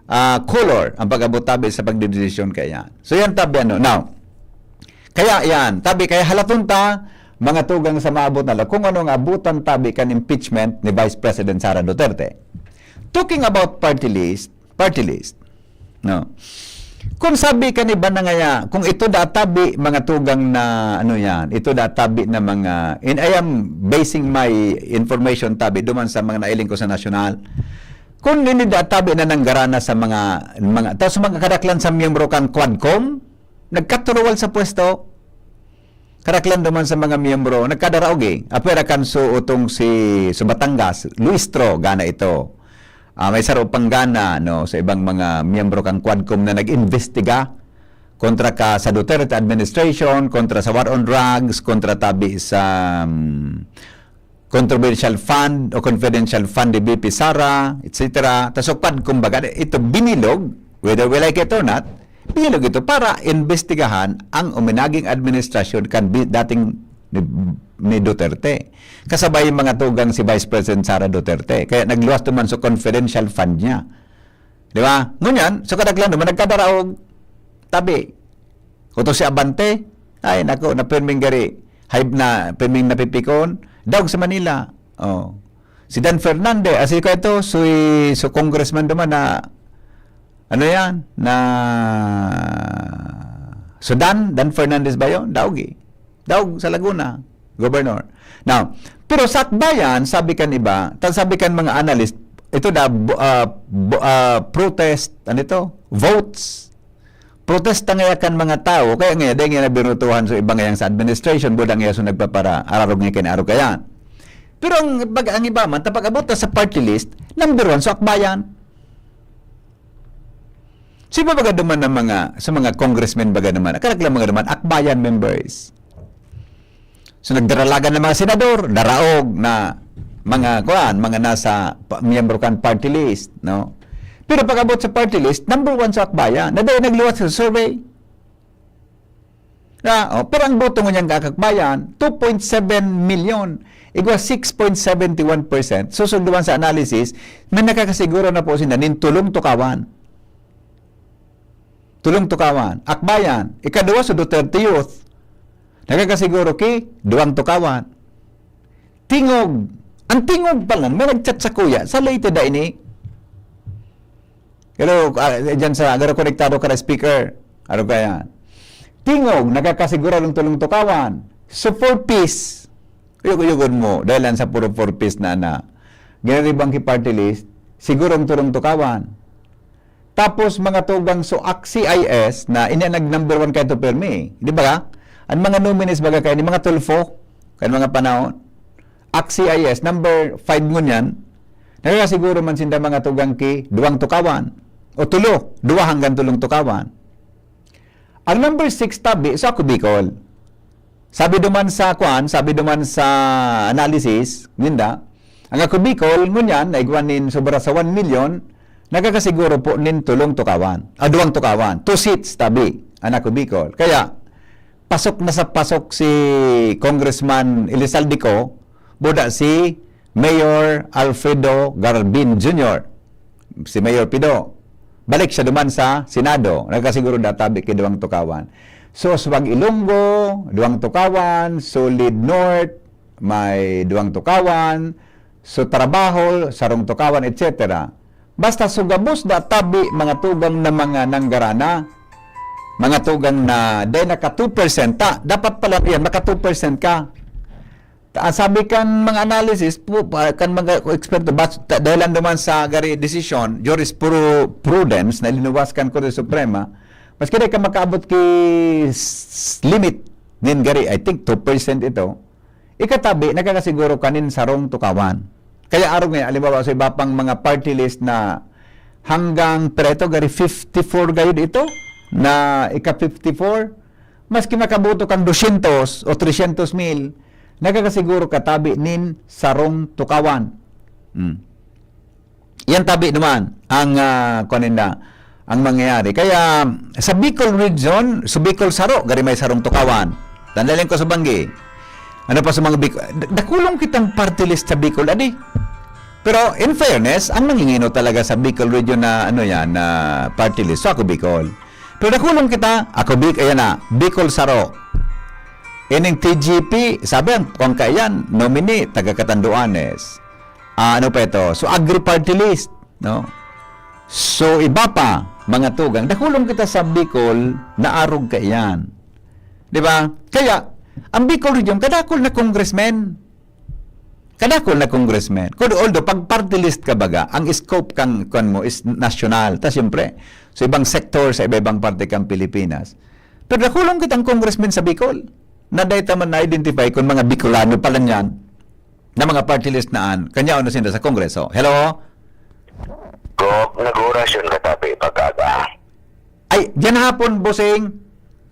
ah, color ang pag-abot tabi sa pagdedesisyon kaya. So yan tabi, ano. Now, kaya yan, tabi, kaya halaton ta, mga tugang sa maabot na la-, kung ano ang abutan tabi kan impeachment ni Vice President Sara Duterte. Talking about party list, party list, no? Kung sabi kan iba na ngaya, kung ito da tabi, mga tugang na, ano yan, ito da tabi na mga, and I am basing my information tabi duman sa mga nailing ko sa nasyonal. Kung ini da tabi na nanggarana sa mga, mga, tapos mga kadaklan sa miyembro kan Quadcom, nagkaturuwal sa pwesto, kadaklan duman sa mga miyembro, nagkadaraog eh. Apwera kan so utong si, sa Batangas, Luistro, gana ito. Ah, may saro pang gana, no, sa ibang mga miyembro kan Quadcom na nag-imbestiga kontra ka sa Duterte administration, kontra sa war on drugs, kontra tabi sa, um, controversial fund o confidential fund ni V P Sara, et cetera. Ta so Quadcom, kumbaga, ito binilog, whether we like it or not, binilog ito para imbestigahan ang uminaging administrasyon kan bi-, dating ni, ni Duterte. Kasabay yung mga tugang si Vice President Sara Duterte. Kaya nagluwas naman sa confidential fund niya. Di ba? Ngunyan, sa kadaklan naman, nagkadaraog tabi. Kuto si Abante, ay, nako, na pirming gari, hype na, pirming napipikon, daog sa Manila. Oh. Si Dan Fernandez, ah, si ko ito, si, so congressman naman na, ano yan, na, so Dan, Dan Fernandez ba yun? Daog eh. Daog sa Laguna, Governor. Now, pero sa Akbayan, sabi kan iba, ta-, sabi kan mga analyst, ito da, bu-, ah, bu-, ah, protest, ano ito? Votes. Protesta ngaya kan mga tawo, kaya ngaya, dahil ngaya nabinutuhan sa iba ngayang sa administration, budang ngaya so nagpapara-, ararog ngaya kan arog kaya. Pero ang, pag, ang iba man, ta pag-abot na sa party list, number one, so Akbayan. Sino ba baga duman ng mga, sa mga congressmen baga naman? Akala ko lang mga duman, Akbayan members. So, nagdaralagan ng mga senador, daraog na mga, kuan, mga nasa pa-, miyembro kan party list, no? Pero pag-abot sa party list, number one sa Akbayan. Na dahil nagluwas sa survey. Na, oh, pero ang boto ngunyan kakakbayan, two point seven million, equals six point seven one percent. Susugduan sa analysis, may nakakasiguro na po sinda nin tulong tukawan. Tulong tukawan. Akbayan, ikaduwa sa Duterte Youth, nakakasiguro ki duwang tukawan. Tingog. Ang Tingog pa lang, may nagchat sa kuya. Sa Leyte da ini. Hello, ah, dyan sa, agaro konektado ka na speaker. Ano kaya? Tingog, nakakasiguro ng tulong tukawan. So, for peace. Uyog-uyogon mo, dahil lang sa puro for peace na na. Ginaribang ki party list, siguro ang tulong tukawan. Tapos, mga tugang, so, Aksi I S, na ini ang nag-number one kayo to permi. Di ba? Ang mga nominees baga kayo, ni mga Tulfo, kan mga panahon. Aksi I S, number five ngunyan, nakakasiguro man sinda mga tugang ki duwang tukawan. O tulo, duwa hanggang tulong tukawan. Ang number six tabi, sa Ako Bicol. Sabi duman sa kwan, sabi duman sa analysis, ninda, ang Ako Bicol, ngunyan, naigwan nin sobra sa one million, nakakasiguro po nin tulong tukawan, ah, duwang tukawan, two seats tabi, ang Ako Bicol. Kaya, pasok na sa pasok si Congressman Elizalde Co, buda si Mayor Alfredo Garbin Junior, si Mayor Pido. Balik siya duman sa Senado. Nagkasiguro databi ki duwang tukawan. So, Suwag Ilonggo, duwang tukawan. Sulid North, may duwang tukawan. So, Trabaho, sarong tukawan, et cetera. Basta sugabos da tabi mga tugang na mga nanggarana, mga tugang na dai naka two percent ta, dapat pala yan, maka two percent ka. Ta-, sabi kan mga analysis, pu-, pa-, kan mga eksperto, bas-, ta-, dahilan duman sa gari desisyon, jurisprudence na linuwas kan Korte Suprema, maski dai ka makaabot ki s-, limit nin gari, I think two percent ito, ikatabi, nakakasiguro ka nin sarong tukawan. Kaya arog ngayon, halimbawa, sa iba pang mga party list na hanggang preto, gari fifty-four gayud ito, na ika-fifty-four, maski makaboto kang dosyentos o tresyentos mil, nakakasiguro ka tabi nin sarong tukawan. Hmm. Yan tabi naman ang, ah, kuwan ninda, ang mangyayari. Kaya, sa Bicol Region, sa Bicol Saro, gari may sarong tukawan. Tandalin ko sa banggi. Ano pa sa mga Bic-, da-, dakulong kitang party list sa Bicol, adi. Pero, in fairness, ang nangingino talaga sa Bicol Region na, ano yan, na party list, so Ako Bicol. Pero dakulong kita, Ako Bic-, ayan na, Bicol Saro. Ining T G P, sabi ang, kung kaiyan, nominee, taga Catanduanes. Ah, ano pa ito? So, agri-party list, no? So, iba pa, mga tugang. Dakulong kita sa Bicol, naarog kaiyan. Di ba? Kaya, ang Bicol Region, kadakol na congressman. Kadakol na congressman. Kung, although, pag party list ka baga, ang scope kang, kwan mo is national. Ta, siyempre, sa ibang sektor, sa iba-ibang parte kang Pilipinas. Pero dakulong kitang congressman sa Bicol. Na dahil man na-identify kung mga Bicolano pala niyan, na mga party list na an, kanya na sinda sa Kongreso. Hello? Gov, nag-orasyon ka tabi pag-aga. Ay, diyan hapon, bossing.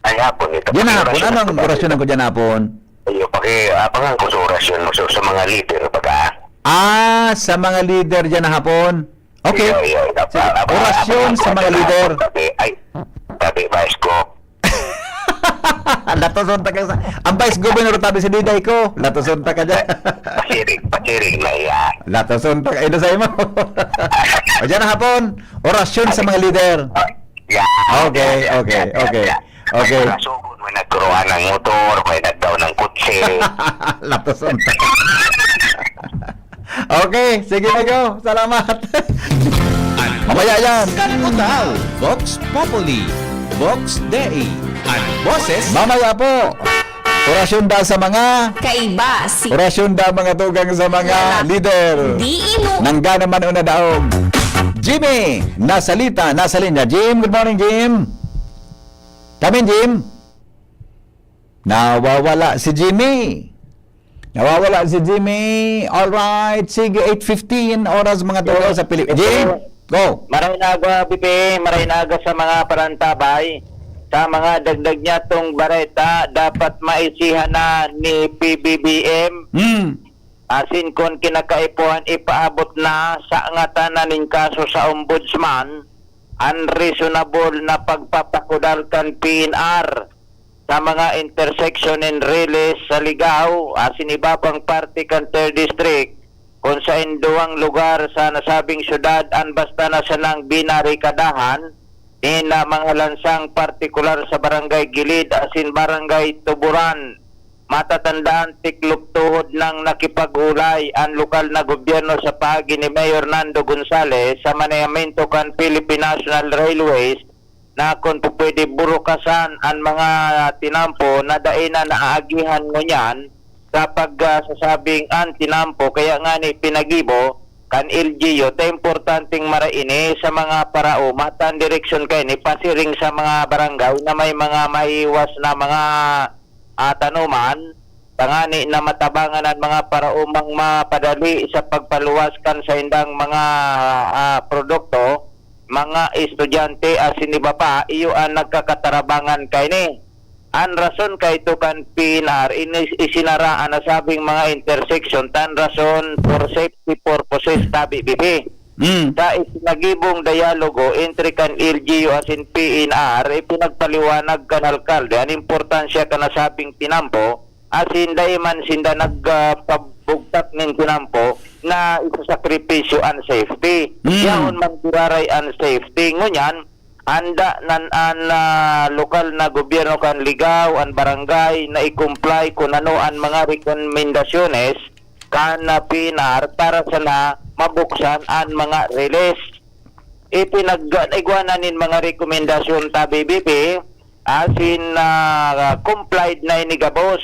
Ay, hapon ito. Diyan hapon. Pag-orasyon Anong ako, orasyon ako diyan hapon? Ayo, paki-, abangan ko sa orasyon mo sa, sa mga leader, pag-a. Ah, sa mga leader diyan hapon. Okay. Iyo, iyo, ito, Sige. Aba-, Orasyon abangan sa ko mga diyan leader. Hapon, tabi. Ay, tabi, Vice Gov. Latoson ta ka sa, ang Vice Governor tabi si Diday ko. Latoson ta ka dyan. Pasiring, pasiring na iyan. Latoson ta ka. Ito sa imo. O dyan na hapon, orasyon sa mga leader. Ah, yeah. Okay, Yeah, okay, yeah, okay. Yeah. Okay. May nasugon, may nagkuruhan ng motor, may nagdaw ng kutse. Latoson ta ka. Okay, sige, amigo. Salamat. Mamaya yan. Kan Utao, Vox Populi, Vox Dei, an boses. Mamaya po. Orasyon da sa mga Kaiba si orasyon da mga tugang sa mga Wala. Leader. Di imo. Nangga naman una daog. Jimmy, nasalita, nasa linya. Jim, good morning, Jim. Come in, Jim. Nawawala si Jimmy. Nawawala si Jimmy. Alright. Sige, eight fifteen oras, mga tugaw sa Pilipinas. Jim, go. Maray na aga, B P. Maray na aga sa mga parantabay. Sa mga dagdag niya tong bareta, dapat maisihan na ni P B B M. Hmm. Asin kun kinakaipuhan, ipaabot na sa ngatanan nin kaso sa Ombudsman an reasonable na pagpapakudal kan P N R sa mga intersection nin Riles sa Ligao asin iba pang parte kan Third District, kun sa induwang lugar sa nasabing syudad an basta na sanang binarikadahan nin, ah, mga lansang partikular sa Barangay Gilid asin Barangay Tuburan. Matatandaan, tiklop tuhod nang nakipag-ulay an lokal na gobyerno sa paagi ni Mayor Nando Gonzales sa maneyamento kan Philippine National Railways na kun pupwede burukasan an mga tinampo na dai na naagihan ngunyan sa pagsasabing an tinampo kaya ngani pinagibo kan L G U ta importanteng maraini sa mga paraoma tan direksyon kaini pasiring sa mga barangay na may mga mahiwas na mga ah, tanoman, tangani na matabangan an mga paraomang mapadali sa pagpaluwas kan saindang mga, ah, produkto, mga estudyante asin iba pa, iyo an nagkakatarabangan kaini. An rason kaito kan P N R, inis-, isinara an nasabing mga intersection tan rason for safety purposes, tabi, B P. Mm. Sa isinagibong dialogo entre kan L G U asin P N R, ipinagpaliwanag kan alkalde an importansya kan nasabing tinampo, asin dai man sinda nag, ah, pabugtak nin tinampo na isasakripisyo an safety. Mm. Yaon man giraray an safety. Ngunyan, handa nan an, ah, lokal na gobyerno kan Ligao, an barangay, na i-comply kun ano an mga rekomendasyones kan, ah, P N R para sana mabuksan an mga riles. Ipinag-, igwa na nin mga rekomendasyon ta B B P, asin, ah, complied na ini gabos.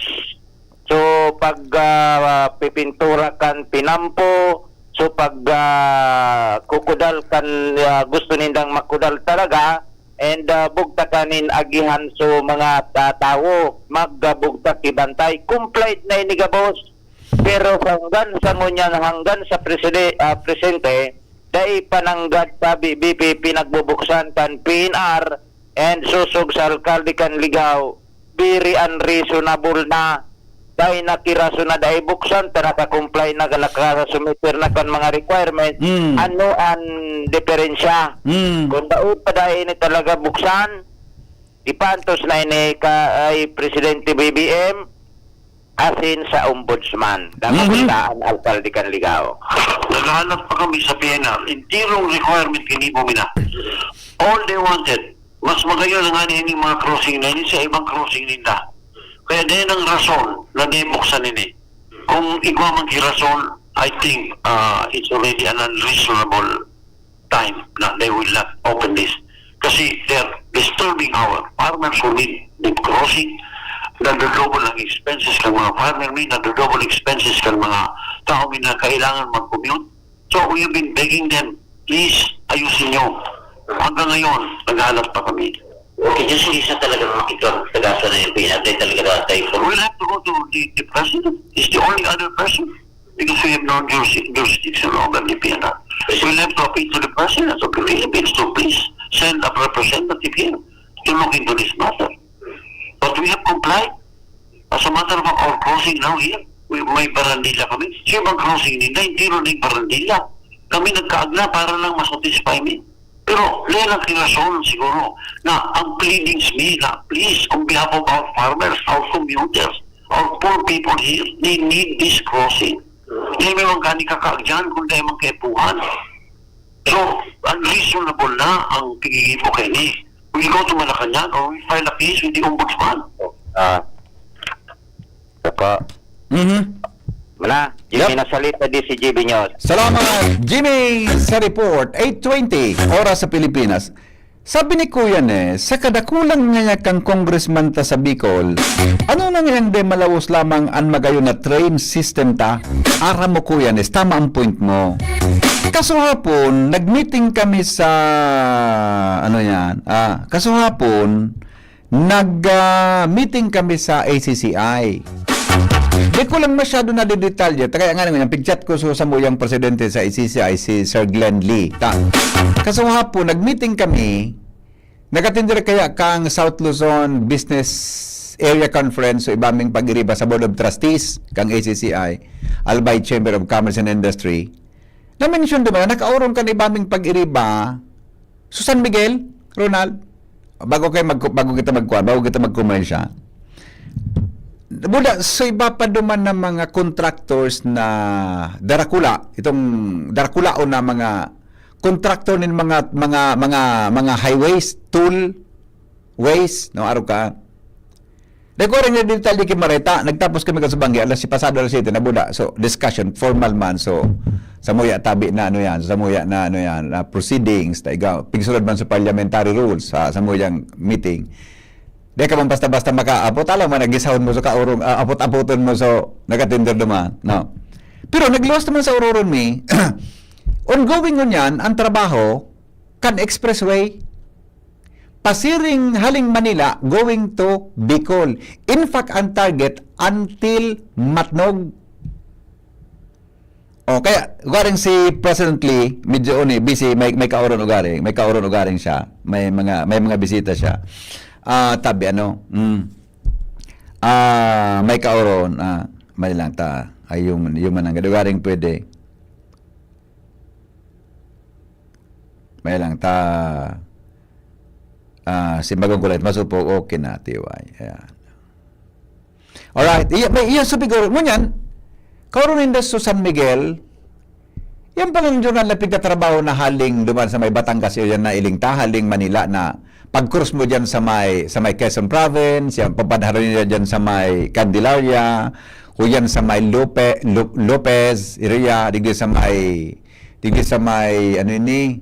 So, pag, ah, pipintura kan tinampo, so, pag, ah, kukudal kan, ah, gusto nindang makudal talaga, and, ah, bugtakan nin agihan so mga ta-, tawo, magbugtak ibantay. Complied na ini gabos. Pero hanggan sa ngunyan, hanggan sa preside-, ah, presente, dai pa nanggad, sabi, B P, pinagbubuksan kan P N R and sosog sa alkalde kan Ligao, very unreasonable na. Dai na kirason na dai buksan, ta naka-comply na, nakasumiter na kan mga requirements. Mm. Ano an diferensya? Mm. Kung dai pa dai ini talaga buksan, ipaantos na ini kay Presidente B B M, asin sa Ombudsman. Dapat Mhm. kita an alkalde kan Ligao. Naghahanap pa kami sa P N R. Entirong requirement ginibo mi na. All they wanted, mas magayon na ngani ining mga crossing na ini sa ibang crossing ninda. Kaya dai nang rason na dai buksan ini. Kung igwa man ki rason, I think, ah, it's already an unreasonable time na they will not open this. Kasi they are disturbing our farmers who need deep crossing. Nadodouble ang expenses kan mga farmer mi, nadodouble expenses kan mga tao mi na kailangan mag-commute. So we have been begging them, please, ayusin nyo. Hanggang ngayon, naghahanap pa kami. Okay, just isa talaga makikipagtagasan na yung pinatay talaga tayo. We'll have to go to the, the president. He's the only other person. Because we have no juris-, jurisdiction over the P N R. We'll have to appeal to the President of the Philippines to please send a representative here to look into this matter. But we have complied. As a matter of fact, our crossing now here, we, may barandila kami. Sa ibang crossing ninda, entero na yung barandila. Kami nagkaagna para lang masatisfy mi. Pero, lelang rason siguro na ang pleadings mi na, please, on behalf of our farmers, our commuters, our poor people here, they need this crossing. Dai man gani kakaagyan kung dai man kaipuhan. So, unreasonable na ang paggigibo kaini. We go to Malacañang or we file a case with the Ombudsman. Ah, saka Mhm. Mana, Jimmy Yep. Nasalita di si G B News. Salamat, Jimmy, sa report. Eight twenty, oras sa Pilipinas. Sabi ni Kuya Ne, sa kadakulang ngaya kan congressman ta sa Bicol, ano na ngayang de malawos lamang an magayon na train system ta? Aram mo, Kuya Ne, tama ang point mo. Kasuhapon, nag-meeting kami sa, ano yan, ah, kasuhapon, nag, ah, meeting kami sa A C C I. Di ko lang masyado nadidetalye. Ta kaya nga naman, yung pig-chat ko sa samuyang presidente sa I C C I, si Sir Glenn Lee. Ta, kasong hapon, nag-meeting kami, nag-attend kaya kang South Luzon Business Area Conference, so iba ming pag-iriba sa Board of Trustees kang A C C I, Albay Chamber of Commerce and Industry. Na-mention diba, nakaurong kan iba ming pag-iriba, So, San Miguel, Ronald, bago kayo mag-, bago kita magkuan, bago kita magkomensya. Buda, so iba pa duman na mga contractors na darakula, itong darakulaon na mga contractor nin mga, mga, mga, mga highways, toll, ways, no, araw ka. Dai ko rin na detalye ki Mareta, nagtapos kami kan sa Banggi, alas, si pasado alas siyete, nabuda. So, discussion, formal man. So, samuya tabi na ano yan, samuya na ano yan, na proceedings, taiga, pigsulod man sa parliamentary rules, sa samuyang meeting. Di ka man basta-basta makaapot, alam mo, nagisahon mo sa kaurong, ah, apot-apoton mo, so, nagatinder duman, no? Pero nagluwas naman sa ururon mi, ongoing ngunyan ang trabaho kan expressway. Pasiring haling Manila going to Bicol. In fact, ang target until Matnog. O, kaya, ugaring si President Lee, medyo uni, busy, may, may kauron ugaring, may kauron ugaring siya, may mga, may mga bisita siya. Ah, tabi, ano, mm. Ah, may kauron, ah, may lang ta, ay yung, yung mananggad, ugaring pwede. May lang ta, ah, simbagong kulit, masupog, okay na, tiway. Ayan. Alright, iya, may iya sa Bigor. Ngunyan, kauron ninda sa San Miguel, yan pala yung journal na pigkatrabaho na haling duman sa may Batangas, yun na iling ta, haling Manila na pag-cross mo dyan sa may, sa may Quezon Province, yan, papadharo nila dyan sa may Candelaria, o yan sa may Lope, Lo-, Lopez area, digdi sa may, digdi sa may, ano ini,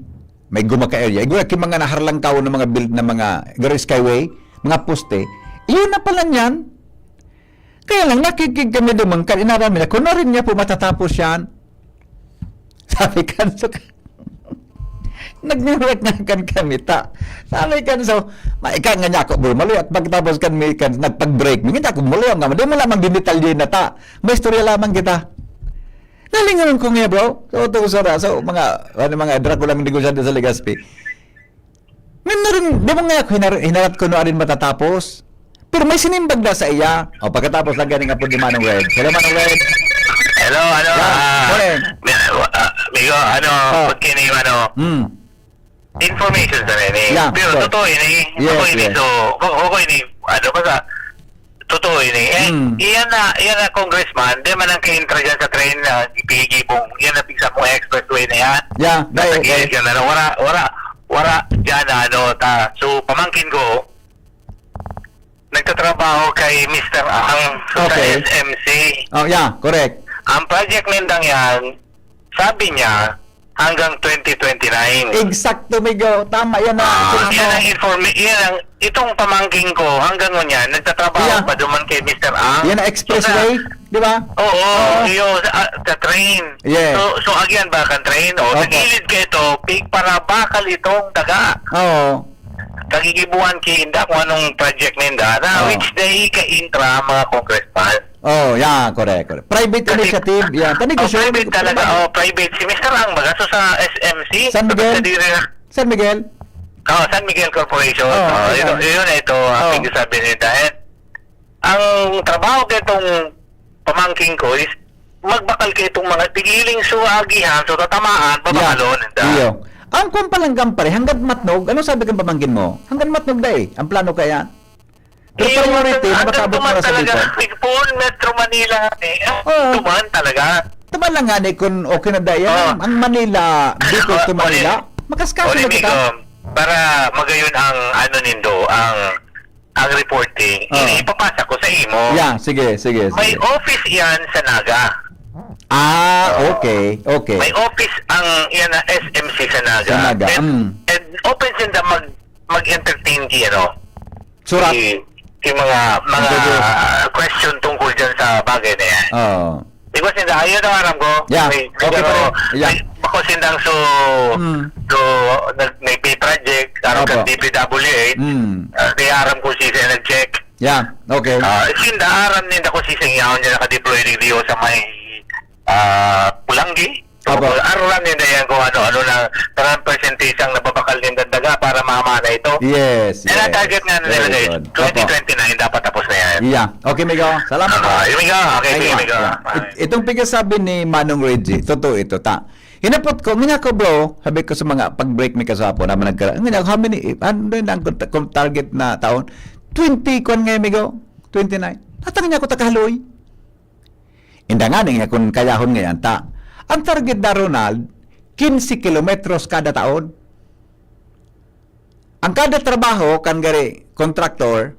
may Gumaka area. Igwa, ki mga naharlangkaw na mga build na mga, garo skyway, mga poste. Iyon na pala niyan. Kaya lang, nakikig kami duman kan, inaram nila, kung na rin niya po matatapos yan. Sabi kan, so, nagniwag nga kan kami, ta. Sabi kan, so, maika nga niya ako, bro, maluya. At pagkatapos kan, may kan, nagpag-break. May kita ako, maluya nga, di mo lamang dinitalye na, ta. May istorya lamang kita. Nalingawan ko nga, bro. So, ito, so, so, mga, ano, mga Dracula, mga negosyante sa Legazpi. Ngayon na rin, di mo nga ako hinar-, hinarat ko no arin matatapos. Pero may sinimbag na sa iya. O, pagkatapos lang ganing apo ni Manong Red. Hello, Manong Red. Hello, ano, Yeah, ah, morning. mi-, ah, amigo, ano, Oh. pagkini, ano, Hmm. information sa rin eh. Yeah, Pero sure. totoo yun eh. Yes, Totoo yun eh. yes. So, ko, ko ini, ano ba sa, totoo yun eh. Eh, Hmm. iyan na, iyan na congressman, di man ang ka-intra dyan sa train na ipigibong, yan na pigsa mo expressway na yan. Yeah, Nasa dai, gilid dai. ka na, wala, wala, wala dyan na ano, ta. So, pamangkin ko, nagtatrabaho kay Mister Ang sa Okay. S M C. Oh, yeah, correct. Ang project nindang yan, sabi niya, hanggang twenty twenty-nine. Eksakto, Migo. Tama yan na, Ah, sinabi yan mo. ang informa-, yan ang, itong pamangkin ko, hanggang ngunyan, nagtatrabaho Yeah. pa duman kay Mister Ang. Yan ang So, sa expressway, di ba? Oo, Oo. yun, sa, ah, sa train. Yes. So, so, agyan ba kan train? O, Oo. sa gilid ka ito, pig para bakal itong daga. Oo. Kagigibuhan ki inda kung anong project ninda na Oo. which day ka-intra ang mga congressman. Oh, yeah, correct, correct. Private Kasi initiative, yeah. Tani ko Oh, sure, private talaga. private. Oh, private. Si Mister Ang baga, so sa S M C, San Miguel? sa Kadiri na. San Miguel? Oh, San Miguel Corporation. Oh, Oh, okay. yun, yun na ito, ang Oh. pinagsasabi ni Dayan. Ang trabaho kay itong pamangkin ko is magbakal kay itong mga pigiling so agihan, so tatamaan, Yeah. pabakalon, and, ah, Iyo. Ang kung palanggang pare, hanggang matnog, ano sabi kang pamangkin mo? Hanggang matnog na eh. Ang plano kaya? Pero Iyo, priority, ang, ang makabot mo duman na sa talaga, Bicol. Bicol, Metro Manila eh. Ang Oo. duman talaga. Tama lang nga ni kung okay na dahil Oo. ang, ang Manila, Bicol to O, Manila, o, makaskaso o, na kita. Migo, para magayon ang ano nindo, ang, ang reporting, Oo. ini ipapasa ko sa imo. Yeah, sige, sige, May sige. office yan sa Naga. Ah, Oo. okay, okay. May office ang, yan na S M C sa Naga. Sa Naga, And, mm. and open sila mag, mag-entertain ki, ano, Surat. ki, ki mga, mga Interview. question tungkol dyan sa bagay na yan. Oo. Di ba, sinda, ayun ang aram ko. Yeah. May, Okay, pero pare. Yeah. may, bako sindang so, Mm. so, nag-, may pay project, aram Opo. ka, D P W H, Mm. ah, di aram ko si siya nag-check. Yeah, okay. Ah, sinda, aram ninda kung siisay an yaon dyan naka-deploy digdi o sa may, ah, Pulanggi. Apo. Aram ninda yan kung ano, ano na, parang percentage ang nababakal ninda daga para maama na ito. Yes, Yan ang yes. target nga nila, Very guys. good. Apo. Twenty twenty-nine, dapat tapos na yan. Yeah. Okay, Migo. Salamat po. Ah, yun, Migo. Okay, Ayun sige, nga. Migo. Yeah. It- itong pigkasabi ni Manong Reggie, totoo ito, ta. Hinapot ko, "Ngani ako, bro?" Sabi ko sa mga pag-break mi kasapon, naman nagkara-, "Ngani ako, how many, ano na ang kung, kung target na taon?" Twenty, kwan nga, Migo? Twenty-nine. Tatang niya ako, takahaloy. Inda nga, niya kun kayahon ngayon, ta. Ang target na, Ronald, quince kilometros kada taon. Ang kada trabaho, kan gari, contractor,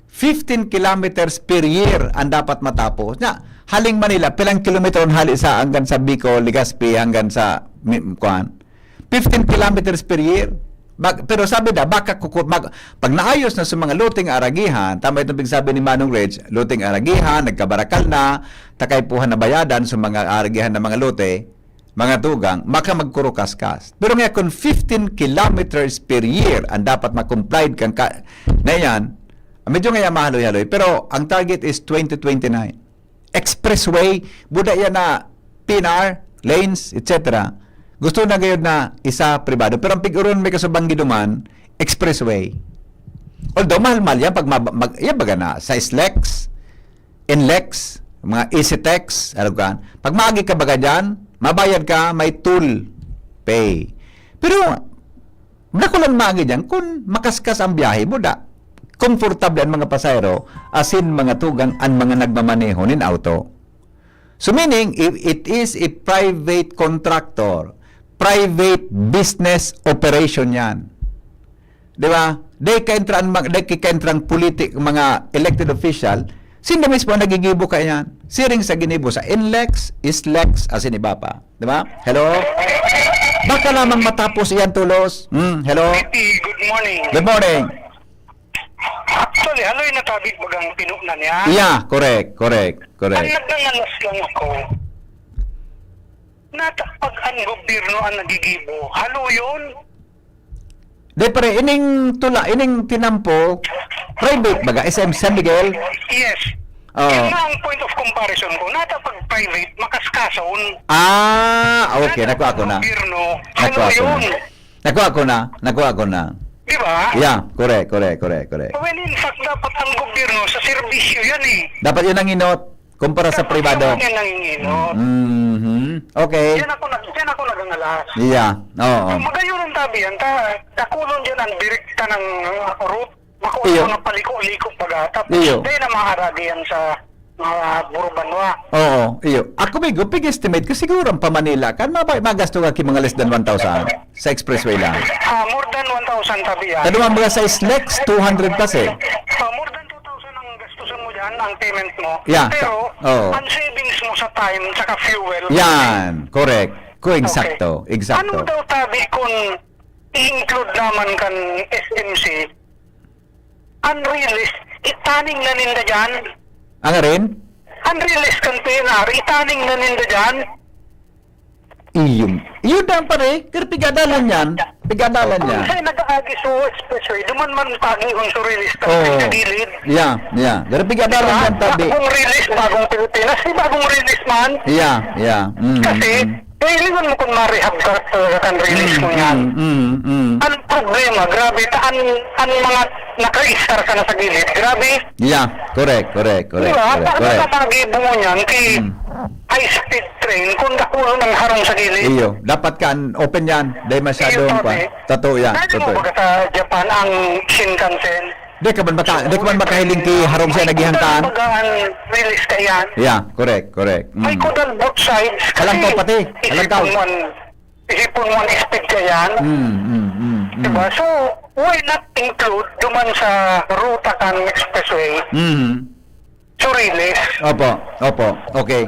fifteen kilometers per year ang dapat matapos. Nya, haling Manila, pilang kilometro ang hali sa, hanggang sa Bicol, Legazpi, hanggang sa, mi-, kuan? Fifteen kilometers per year. Bak-, pero sabi da, baka kuku-, mag-, pag naayos na sa mga loteng aragihan, tama itong pigsabi ni Manong Reg, loteng aragihan, nagkabarakal na, takay puhan na bayadan sa mga aragihan na mga lote, mga tugang, baka magkurukaskas. Pero nga kung fifteen kilometers per year ang dapat ma-complied kan ka-, na yan, medyo nga yan mahaloy-haloy. Pero ang target is twenty twenty-nine. Expressway, buda yan na P N R, lanes, et cetera. Gusto na gayod na isa pribado. Pero ang pig-uron may kasubang giduman, expressway. Although mahal-mahal yan, pag mab- mag- yan baga na, sa SLEX, NLEX, mga EasyTex, alam ka, pag maagi ka baga dyan, mabayad ka, may toll pay. Pero, dakulang maagi dyan, kung makaskas ang biyahe mo, da, komportable ang mga pasahero, asin mga tugang ang mga nagmamaneho nin auto. So meaning, if it is a private contractor, private business operation yan. Di ba? Di ka entra ang mag-, di ka entra ang politik, mga elected official, sinda mismo ang nagigibo ka yan. Siring sa ginibo sa NLEX, SLEX, asin iba pa. Di ba? Hello? Baka lamang matapos iyan tulos. Hmm, hello? P P, good morning. Good morning. Actually, haloy na tabi bagang pinunan niya. Yeah, correct, correct, Ang correct. nagngangalas lang ako, nata-, pag ang gobyerno ang nagigibo, halo yun. Di pare, ining tula, ining tinampo, private baga, S M San Miguel? Yes. Oo. Yun nga ang point of comparison ko. Nata pag private, makaskason. Ah, okay. Nata Nakuha ko pag na. gobyerno, Nakuha halo ko na. yun. Nakuha ko na. Nakuha ko na. Di ba? Yeah, correct, correct, correct, correct. When in fact, dapat ang gobyerno sa serbisyo yan eh. Dapat yun ang inot kumpara sa Dapat pribado. yun ang inginot. Mhm. Okay. Yan ako nag-, yan ako nagangalas. Yeah. Oo. Ang magayon ang tabi yan, ta-, dakulon dyan ang direkta ng, uh, route. Bako Iyo. ang mga paliko-liko baga. Tapos, Iyo. dahil na mga aragi yan sa mga Burubanwa. Oo, iyo. Ako, Migo, pig-estimate ko, siguro ang pa-Manila kan, mabay, magasto ka ki mga less than one thousand sa expressway lang. Ah, more than one thousand tabi yan. Tado mga sa SLEX, two hundred plus eh. Ah, more than two thousand ang gastusin mo dyan, ang payment mo. Yeah. Pero, Oo. ang savings mo sa time, saka fuel, Yan, correct. Ko, Okay. eksakto, eksakto. Ano daw tabi kung i-include naman kan S M C, ang release, itaning na ninda dyan? Ang rin? Ang release kan P N R, itaning na ninda dyan? Iyong. Iyo dan, pare. Pero pigadalan yan. Pigadalan Kung yan. sa'yo nag-aagi sa expressway, duman man pagi kung sa release ka Oo. sa gilid. Yeah, yeah. Pero pigadalan Diba? yan, tabi. Bagong release, bagong Pilipinas, di bagong release man. Yeah, yeah. Mm, Kasi, mm. kailangan mo kung ma-rehab ka talaga kan release Mm, mo yan. mm, mm, mm. Ang problema, grabe, ta-, ang, ang mga naka-star ka na sa gilid, grabe. Yeah, correct, correct, correct, Di ba? correct, Bakit correct. ka pag-ibungo niyan kay Mm. high speed train kung dakulo ng harong sa gilid? Iyo, dapat kan open yan. Dahil masyado Iyo, ang kwan. tabi. Totoo yan, Dahil mo totoo. baga sa Japan ang Shinkansen? Di ka man maka-, di ka man makahiling ki harong siya Ay, naghihangkan. Baga ang release ka yan. Yeah, correct, correct. Ay, Mm. kudal both sides. Alam ko Kasi pati. Alam ko. isipon mo ang, isipon mo ang speed ka yan. Mm, mm, mm, mm. Diba? So, why not include duman sa ruta kan expressway? Mm. Suriles. Opo, opo. Okay.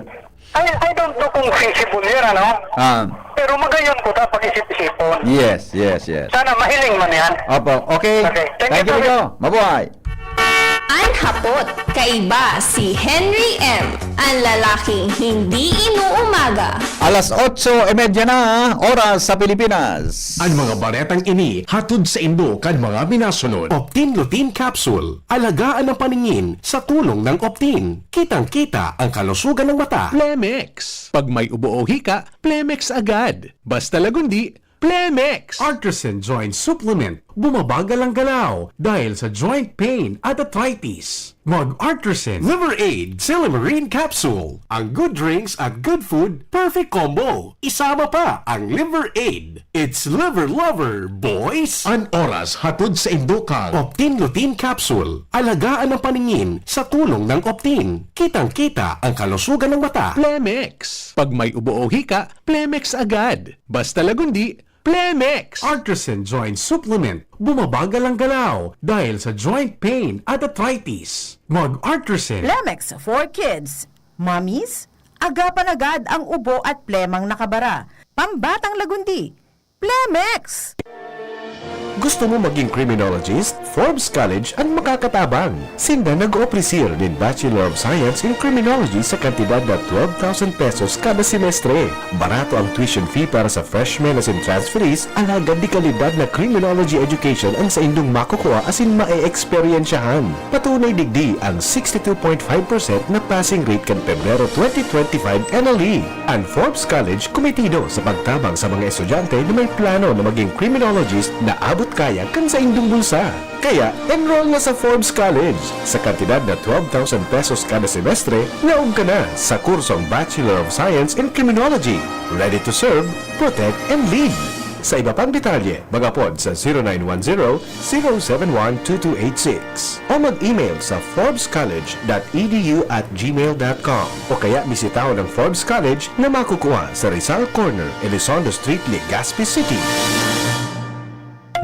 I, I don't know kung feasible yan, ano? Ah. Pero magayon ko ta pag-isip-isipon. Yes, yes, yes. Sana mahiling man yan. Opo, okay. Okay. Thank you, Thank you, Tony. Rico. Mabuhay. An hapot, kaiba si Henry M, an lalaking hindi inuumaga. Alas otso y media na, oras sa Pilipinas. An mga baretang ini hatod saindo kan mga minasunod. Optin Lutein Capsule. Alagaan ang paningin sa tulong ng Optin. Kitang-kita ang kalusugan ng mata. Plemex. Pag may ubo o hika, Plemex agad. Basta Lagundi, Plemex! Artisan Joint Supplement. Bumabagal ang galaw dahil sa joint pain at arthritis. Mag Artisan Liver Aid Silymarin Capsule. Ang good drinks at good food, perfect combo. Isama pa ang Liver Aid. It's Liver Lover, boys! An oras hatod saindo kan Optin Lutein Capsule. Alagaan ang paningin sa tulong ng Optin. Kitang-kita ang kalusugan ng mata. Plemex. Pag may ubo o hika, Plemex agad. Basta Lagundi, Plemex! Artisan Joint Supplement. Bumabagal ang galaw dahil sa joint pain at arthritis. Mag Artisan. Plemex for Kids. Mommies, agapan agad ang ubo at plemang nakabara. Pambatang Lagundi. Plemex! Gusto mo maging criminologist? Forbes College an makakatabang. Sinda nag-opresir nin Bachelor of Science in Criminology sa kantidad na twelve thousand pesos kada semestre. Barato ang tuition fee para sa freshmen asin transferees, alagad de kalidad na criminology education an saindong makukua asin mae-eksperyensyahan. Patunay digdi ang sixty-two point five percent na passing rate kan Pebrero twenty twenty-five N L E. An Forbes College kometido sa pagtabang sa mga estudyante na may plano na maging criminologist na abot kaya kan saindong bulsa. Kaya, enroll na sa Forbes College. Sa kantidad na twelve thousand pesos kada semestre, laog ka na sa kursong Bachelor of Science in Criminology. Ready to serve, protect, and lead. Sa iba pang detalye, mag-apod sa zero nine one zero, zero seven one, two two eight six o mag-email sa forbescollege dot e d u at gmail dot com o kaya bisitahon ang Forbes College na makukua sa Rizal Corner, Elizondo Street, Legazpi City.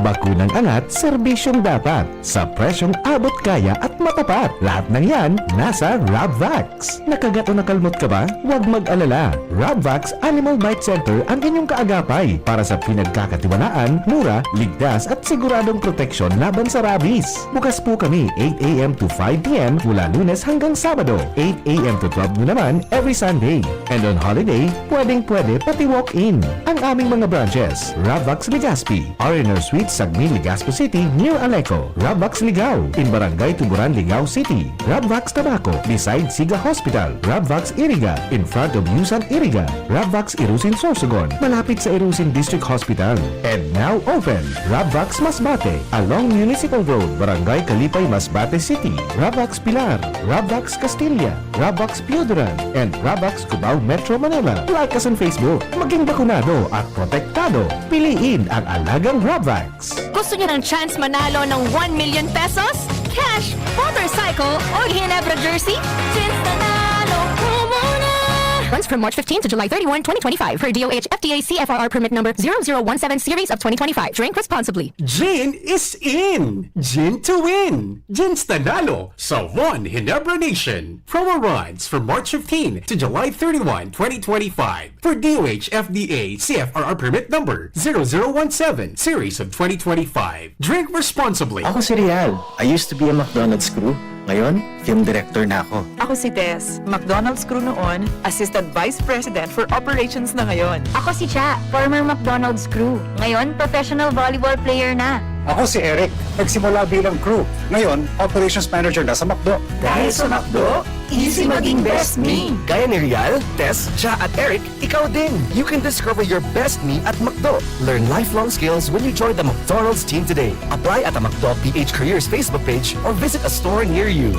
Bakunang angat, serbisyong dapat, sa presyong abot kaya at matapat. Lahat ng yan, nasa Rabvax. Nakagat o nakalmot ka ba? Huwag mag-alala. Rabvax Animal Bite Center ang inyong kaagapay para sa pinagkakatiwalaan, mura, ligtas at siguradong proteksyon laban sa rabies. Bukas po kami eight a.m. to five p.m. mula Lunes hanggang Sabado, eight a.m. to twelve noon naman every Sunday. And on holiday, pwedeng-pwede pati walk-in. Ang aming mga branches, Rabvax Legazpi, R and R Suite, Sagmin, Legazpi City, near Aleco. Rabvax Ligao, in Barangay Tuburan, Ligao City. Rabvax Tabaco, beside Siga Hospital. Rabvax Iriga, in front of Yusan Iriga. Rabvax Irusin Sorsogon, malapit sa Irusin District Hospital. And now open, Rabvax Masbate, along Municipal Road, Barangay Kalipay, Masbate City. Rabvax Pilar, Rabvax Castilla, Rabvax Pioduran, and Rabvax Cubao, Metro Manila. Like us on Facebook. Maging bakunado at protektado. Piliin ang alagang Rabvax. Gusto niyo ng chance manalo ng one million pesos? Cash, motorcycle, o Ginebra jersey? Chance nanalo ko muna! Runs from March fifteen to July thirty-one, twenty twenty-five, per D O H F T A C F R R permit number zero zero one seven series of twenty twenty-five. Drink responsibly. Gin is in! Gin to win! Gin's Nanalo sa One Ginebra Nation. Promo runs from March fifteen to July thirty-one, twenty twenty-five. For D O H F D A C F R R permit number zero zero one seven series of twenty twenty-five. Drink responsibly. Ako si Rial. I used to be a McDonald's crew. Ngayon, film director na ako. Ako si Tess, McDonald's crew noon, Assistant Vice President for Operations na ngayon. Ako si Cha, former McDonald's crew. Ngayon, professional volleyball player na. Ako si Eric. Nagsimula bilang crew. Ngayon, operations manager na sa McDo. Dahil sa McDo, easy maging best me. Gaya ni Rial, Tess, Cha at Eric, ikaw din! You can discover your best me at McDo. Learn lifelong skills when you join the McDonald's team today. Apply at a McDo P H Careers Facebook page or visit a store near you.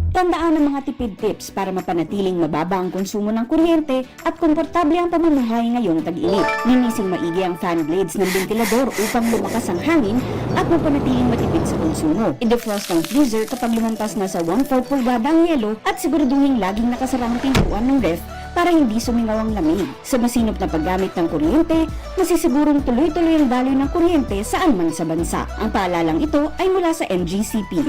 Tandaan ang mga tipid tips para mapanatiling mababa ang konsumo ng kuryente at komportable ang pamumuhay ngayong tag-init. Linising maigi ang fan blades ng bentilador upang lumakas ang hangin at mapanatiling matipid sa konsumo. I-defrost ang freezer kapag lumampas na sa one-fourth pulgada ang yelo at siguraduhing laging nakasara ang pintuan ng ref para hindi sumingaw ang lamig. Sa masinop na paggamit ng kuryente, masisigurong tuloy-tuloy ang daloy ng kuryente saan man sa bansa. Ang paalalang ito ay mula sa N G C P.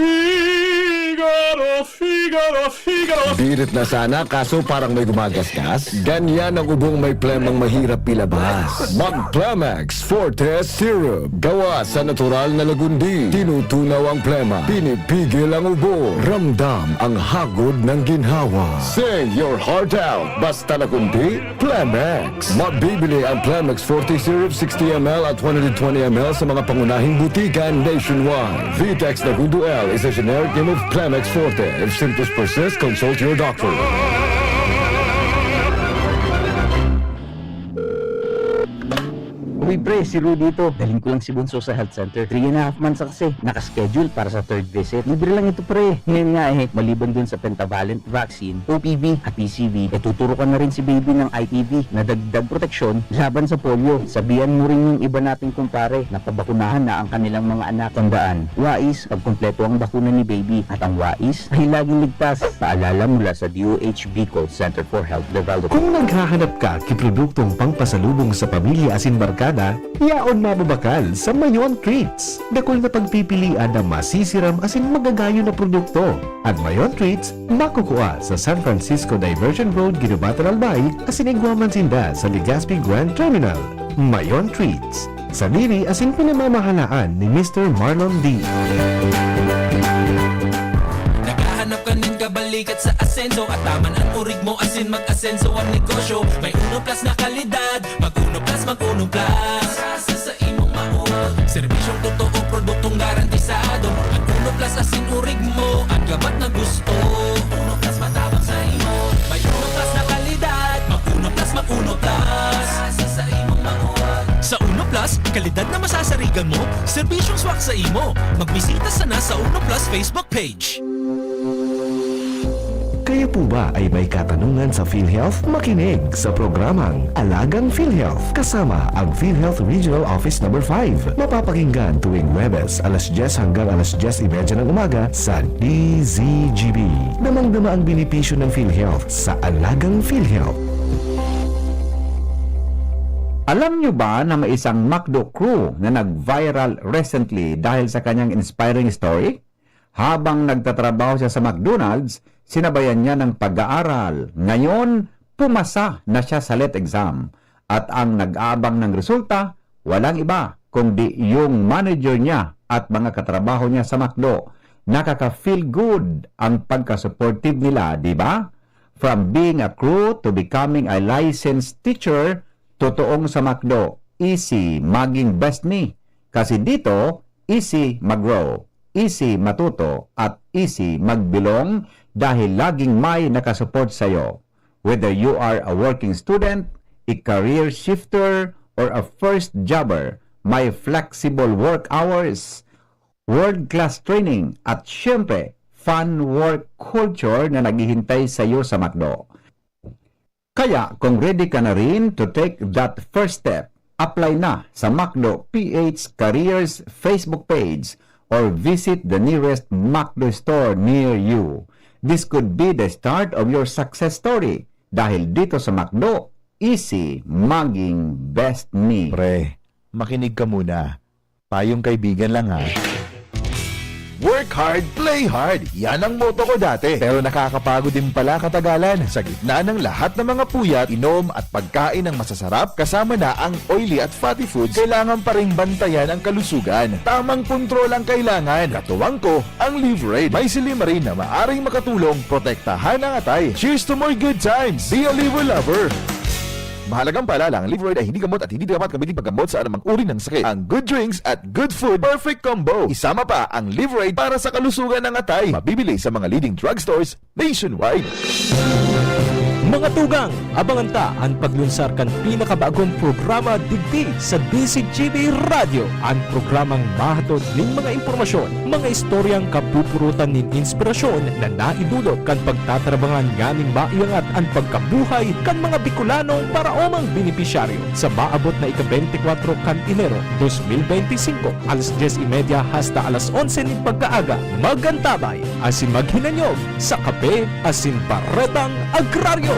Figaro, Figaro. Birit na sana, kaso parang may gumagasgas. Ganyan ang ubong may plemang mahirap ilabas. Mag Plemex Forte Syrup. Gawa sa natural na lagundi. Tinutunaw ang plema. Pinipigil ang ubo. Ramdam ang hagod ng ginhawa. Sing your heart out. Basta lagundi, Plemex. Mabibili ang Plemex Forte Syrup sixty M L at one hundred twenty M L sa mga pangunahing butika nationwide. Vitex Nagundo L is a generic name of Plemex Forte. If symptoms persist, consult your doctor. Uy, pre, si Rudy ito. Dalhin ko lang si Bunso sa health center. Three and a half months na kasi. Nakaschedule para sa third visit. Libre lang ito, pre. Ngayon nga eh, maliban dun sa pentavalent vaccine, O P V at P C V, eh, tuturukan na rin si baby ng I P V na dagdag proteksyon laban sa polio. Sabihan mo rin yung iba nating kumpare na pabakunahan na ang kanilang mga anak. Tandaan, wais pag kumpleto ang bakuna ni baby. At ang wais ay laging ligtas. Paalala mula sa D O H Bicol Center for Health Development. Kung naghahanap ka ki produktong pangpasalubong sa pamilya asin barkada, yaon mababakal sa Mayon Treats. Dakul na pagpipilian na masisiram asin magagayon na produkto. An Mayon Treats makukua sa San Francisco Diversion Road, Guinobatan, Albay, asin igwa man sinda sa Legazpi Grand Terminal. Mayon Treats, sadiri asin pinamamahalaan ni Mister Marlon D. Naghahanap ka nin kabalikat sa asenso, at taman an urig mo asin mag-asenso ang negosyo. May Uno Plus na kalidad, mag Uno Plus, mag Uno Plus. Sa, sa, sa imong mauwag. Serbisyong totoo, produktong garantisado. Mag Uno Plus asin urig mo, ang gabat na gusto. Uno Plus matabang sa imo. May Uno Plus na kalidad, mag Uno Plus, mag Uno Plus. Sa, sa, sa imong mauwag. Sa Uno Plus, kalidad na masasarigan mo, serbisyong swak sa imo. Magbisita sana sa Uno Plus Facebook page. Kayo po ba ay may katanungan sa PhilHealth? Makinig sa programang Alagang PhilHealth kasama ang PhilHealth Regional Office Number five. Mapapakinggan tuwing Huwebes, alas dyes hanggang alas dyes y media ng umaga sa D Z G B. Damang-dama ang benepisyo ng PhilHealth sa Alagang PhilHealth. Alam nyo ba na may isang McDo crew na nag-viral recently dahil sa kanyang inspiring story? Habang nagtatrabaho siya sa McDonald's, sinabayan niya ng pag-aaral. Ngayon, pumasa na siya sa let exam. At ang nag-aabang ng resulta, walang iba kundi yung manager niya at mga katrabaho niya sa McDo. Nakaka-feel good ang pagka-supportive nila, di ba? From being a crew to becoming a licensed teacher, totoong sa McDo, easy maging best me. Kasi dito, easy mag-grow, easy matuto, at easy mag-belong dahil laging may nakasupport sa'yo. Whether you are a working student, a career shifter, or a first jobber, may flexible work hours, world-class training, at syempre, fun work culture na naghihintay sa'yo sa McDo. Kaya kung ready ka na rin to take that first step, apply na sa McDo P H Careers Facebook page or visit the nearest McDo store near you. This could be the start of your success story dahil dito sa McDo, easy maging best me. Pre, makinig ka muna. Payong kaibigan lang, ha. Work hard, play hard. Yan ang motto ko dati. Pero nakakapagod din pala katagalan. Sa gitna ng lahat ng mga puyat, inom at pagkain ng masasarap, kasama na ang oily at fatty foods, kailangan pa ring bantayan ang kalusugan. Tamang kontrol ang kailangan. Katuwang ko, ang Livraid. May silymarin na maaring makatulong protektahan ang atay. Cheers to more good times! Be a Liver Lover! Mahalagang paalala, ang Livraid ay hindi gamot at hindi dapat gamitin paggamot sa anumang uri ng sakit. Ang good drinks at good food, perfect combo. Isama pa ang Livraid para sa kalusugan ng atay. Mabibili sa mga leading drugstores nationwide. Mga tugang, abangan ta an paglunsar kan pinakabagong programa digdi sa D Z G B Radyo, an programang mahatod nin mga impormasyon, mga istoryang kapupurutan nin inspirasyon na naidulot kan pagtatrabangan nganing maiangat an pagkabuhay kan mga Bicolanong paraomang benepisyaryo. Sa maabot na ika-beintikwatro kan Enero, dos mil beintisinko, alas dyes y media hasta alas onse nin pagkaaga, magantabay asin maghinanyog sa Kape asin Baretang Agraryo.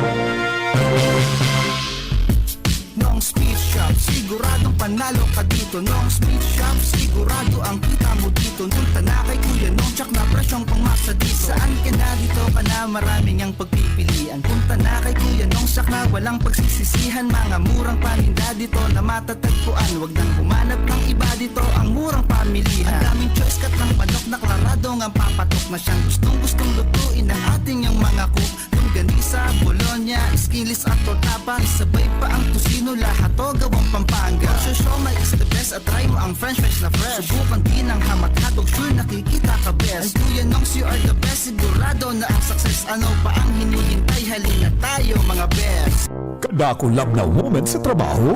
Nong Smith Shop, siguradong panalo ka dito. Nong Smith Shop, sigurado ang kita mo dito. Punta na kay Kuya Nong, tsak na presyong pangmasa dito. Saan ka na dito ka na? Maraming ang pagpipilian. Punta na kay Kuya Nong, saka walang pagsisisihan. Mga murang paninda dito na matatagpuan. Wag nang humanap ng iba dito, ang murang pamilihan. Ang daming choice, katang manok na klarado ngang papatok na siyang gustong-gustong lutuin ng ating yung mga cook. Longganisa, bologna, skinless at torta pa. Isabay pa ang tocino, lahat to gawang Pampanga. For sure, siomai is the best at try mo ang french fries na fresh. Subukan din ang hamat hotdog, sure nakikita ka best. Ang Kuya Nongs, you are the best, sigurado na ang success. Ano pa ang hinihintay? Halina tayo, mga best. Kada kulab na moment sa trabaho,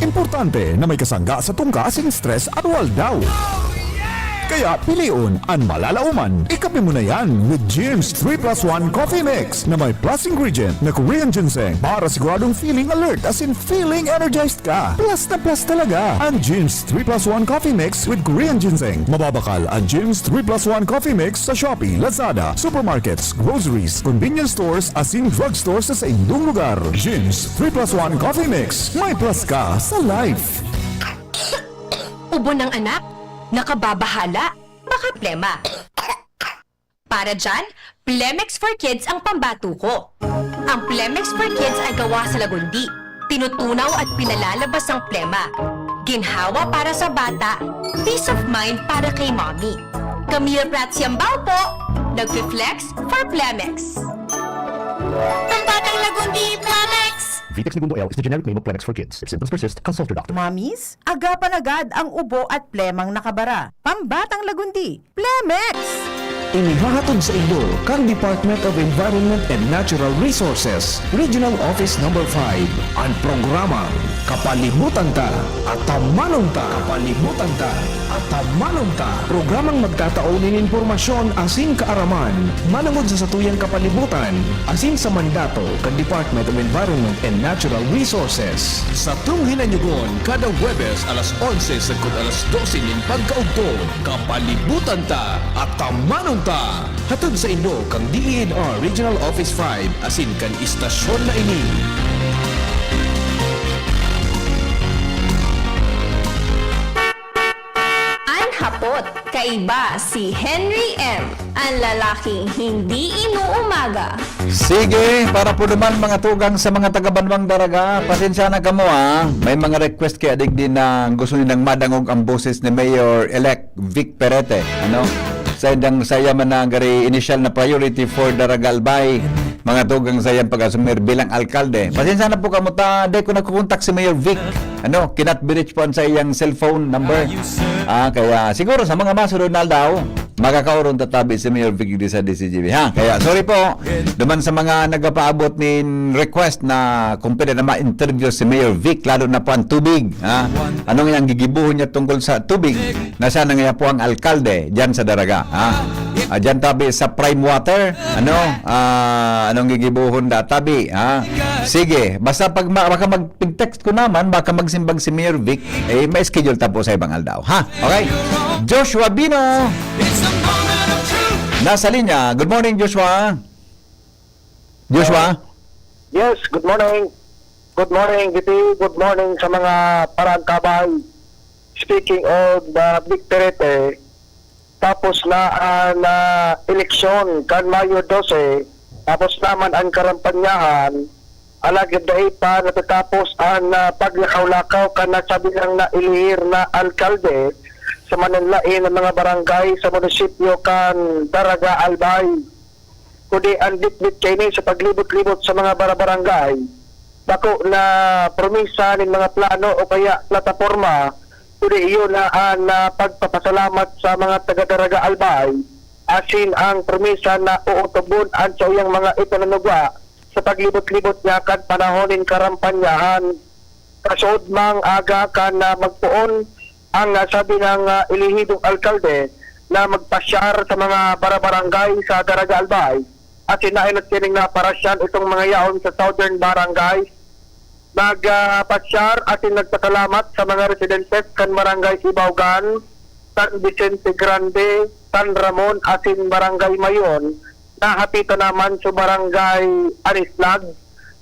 importante na may kasangga sa tungka asin stress anual daw. Kaya pilion an malalaoman. Ikape mo na yan with Jim's three plus one Coffee Mix na may plus ingredient na Korean ginseng para siguradong feeling alert, as in feeling energized ka. Plus na plus talaga ang Jim's three plus one Coffee Mix with Korean ginseng. Mababakal ang Jim's three plus one Coffee Mix sa Shopee, Lazada, supermarkets, groceries, convenience stores, asin drugstore sa saindong lugar. Jim's three plus one Coffee Mix. May plus ka sa life. Ubo ng anak? Nakababahala? Baka plema. Para dyan, Plemex for Kids ang pambato ko. Ang Plemex for Kids ay gawa sa lagundi. Tinutunaw at pinalalabas ang plema. Ginhawa para sa bata, peace of mind para kay mommy. Camille Prats Yambao po, nagpi-flex for Plemex. Pambatang Lagundi, Plemex! Vitex Negundo L is the generic name of Plemex for kids. If symptoms persist, consult your doctor. Mommies, agapan agad ang ubo at plemang nakabara. Pambatang Lagundi, Plemex! Inihahatod sa inyo kan Department of Environment and Natural Resources, Regional Office Number five, an programang Kapalibutan Ta, Atamanon Ta. Kapalibutan Ta, Atamanon Ta. Programang magtatao nin impormasyon asin kaaraman manongod sa satuyang kapalibutan asin sa mandato kan Department of Environment and Natural Resources. Satong hinanyugon kada Huwebes alas onse sagkod alas dose nin pagkaugto. Kapalibutan Ta, Atamanon Ta. Hatod sa inyo kan D E N R Regional Office five asin kan istasyon na ini. An hapot, kaiba si Henry M, an lalaking hindi inuumaga. Sige, para po naman mga tugang sa mga taga-Banwang Daraga, pasensya na kamo ha. May mga request kaya digdi na gusto nilang madangog ang boses ni Mayor-elect Vic Perete. Ano? Sa idang saya man na gari initial na priority for Daraga Albay, mga tugang sa iyang pag-asumir bilang alkalde. Pasensya na po kamo ta, di ko nakukontak si Mayor Vic. Ano, cannot be reached po ang sa iyang cellphone number. Ah, kaya siguro sa mga masunod na aldaw, makakaoron tatabi si Mayor Vic di sa D C G B, ha? Kaya sorry po, duman sa mga nagapaabot nin request na kung pwede na ma-interview si Mayor Vic, lalo na po ang tubig, ha? Anong iyang gigibuhon niya tungkol sa tubig? Na siya na nga po ang alkalde diyan sa Daraga, ha? Ah, diyan tabi sa Prime Water, ano? Ah, anong gigibuhon da tabi, ha? Sige, basta pag ma- baka mag-text ko naman, baka magsimbag si Mayor Vic, eh, may schedule ta po sa ibang aldaw, ha? Okay? Joshua Bino! Nasa linya. Good morning, Joshua. Joshua? Yes, good morning. Good morning, G P. Good morning sa mga parangkabay. Speaking of uh, Vic Perete, tapos na ang uh, eleksyon kan Mayo dose, tapos naman ang karampanyahan, alagad dai pa natatapos ang uh, paglakaw-lakaw kan nasabi ng nailihir na alkalde sa mananlain ng mga barangay sa munisipyo kan Daraga Albay. Kundi ang bitbit kaini sa paglibot-libot sa mga barabarangay, bako na promesa nin mga plano o kaya plataporma, kundi iyo na an ah, pagpapasalamat sa mga taga-Daraga Albay, asin ang promesa na uutubon an saiyang mga ipinanugwa sa paglibot-libot niya kan panahon nin karampanyahan. Kasood mang aga kan ah, magpoon ang ah, sabi ng ah, elehidong alkalde na magpasyar sa mga barabarangay sa Daraga Albay, asin nainot kining naparasyan itong mga yaon sa Southern Barangay. Nagpasyar asin nagpasalamat sa mga residentes kan Barangay Ibaugan, San Vicente Grande, San Ramon asin Barangay Mayon, na hapitan naman sa Barangay Anislag.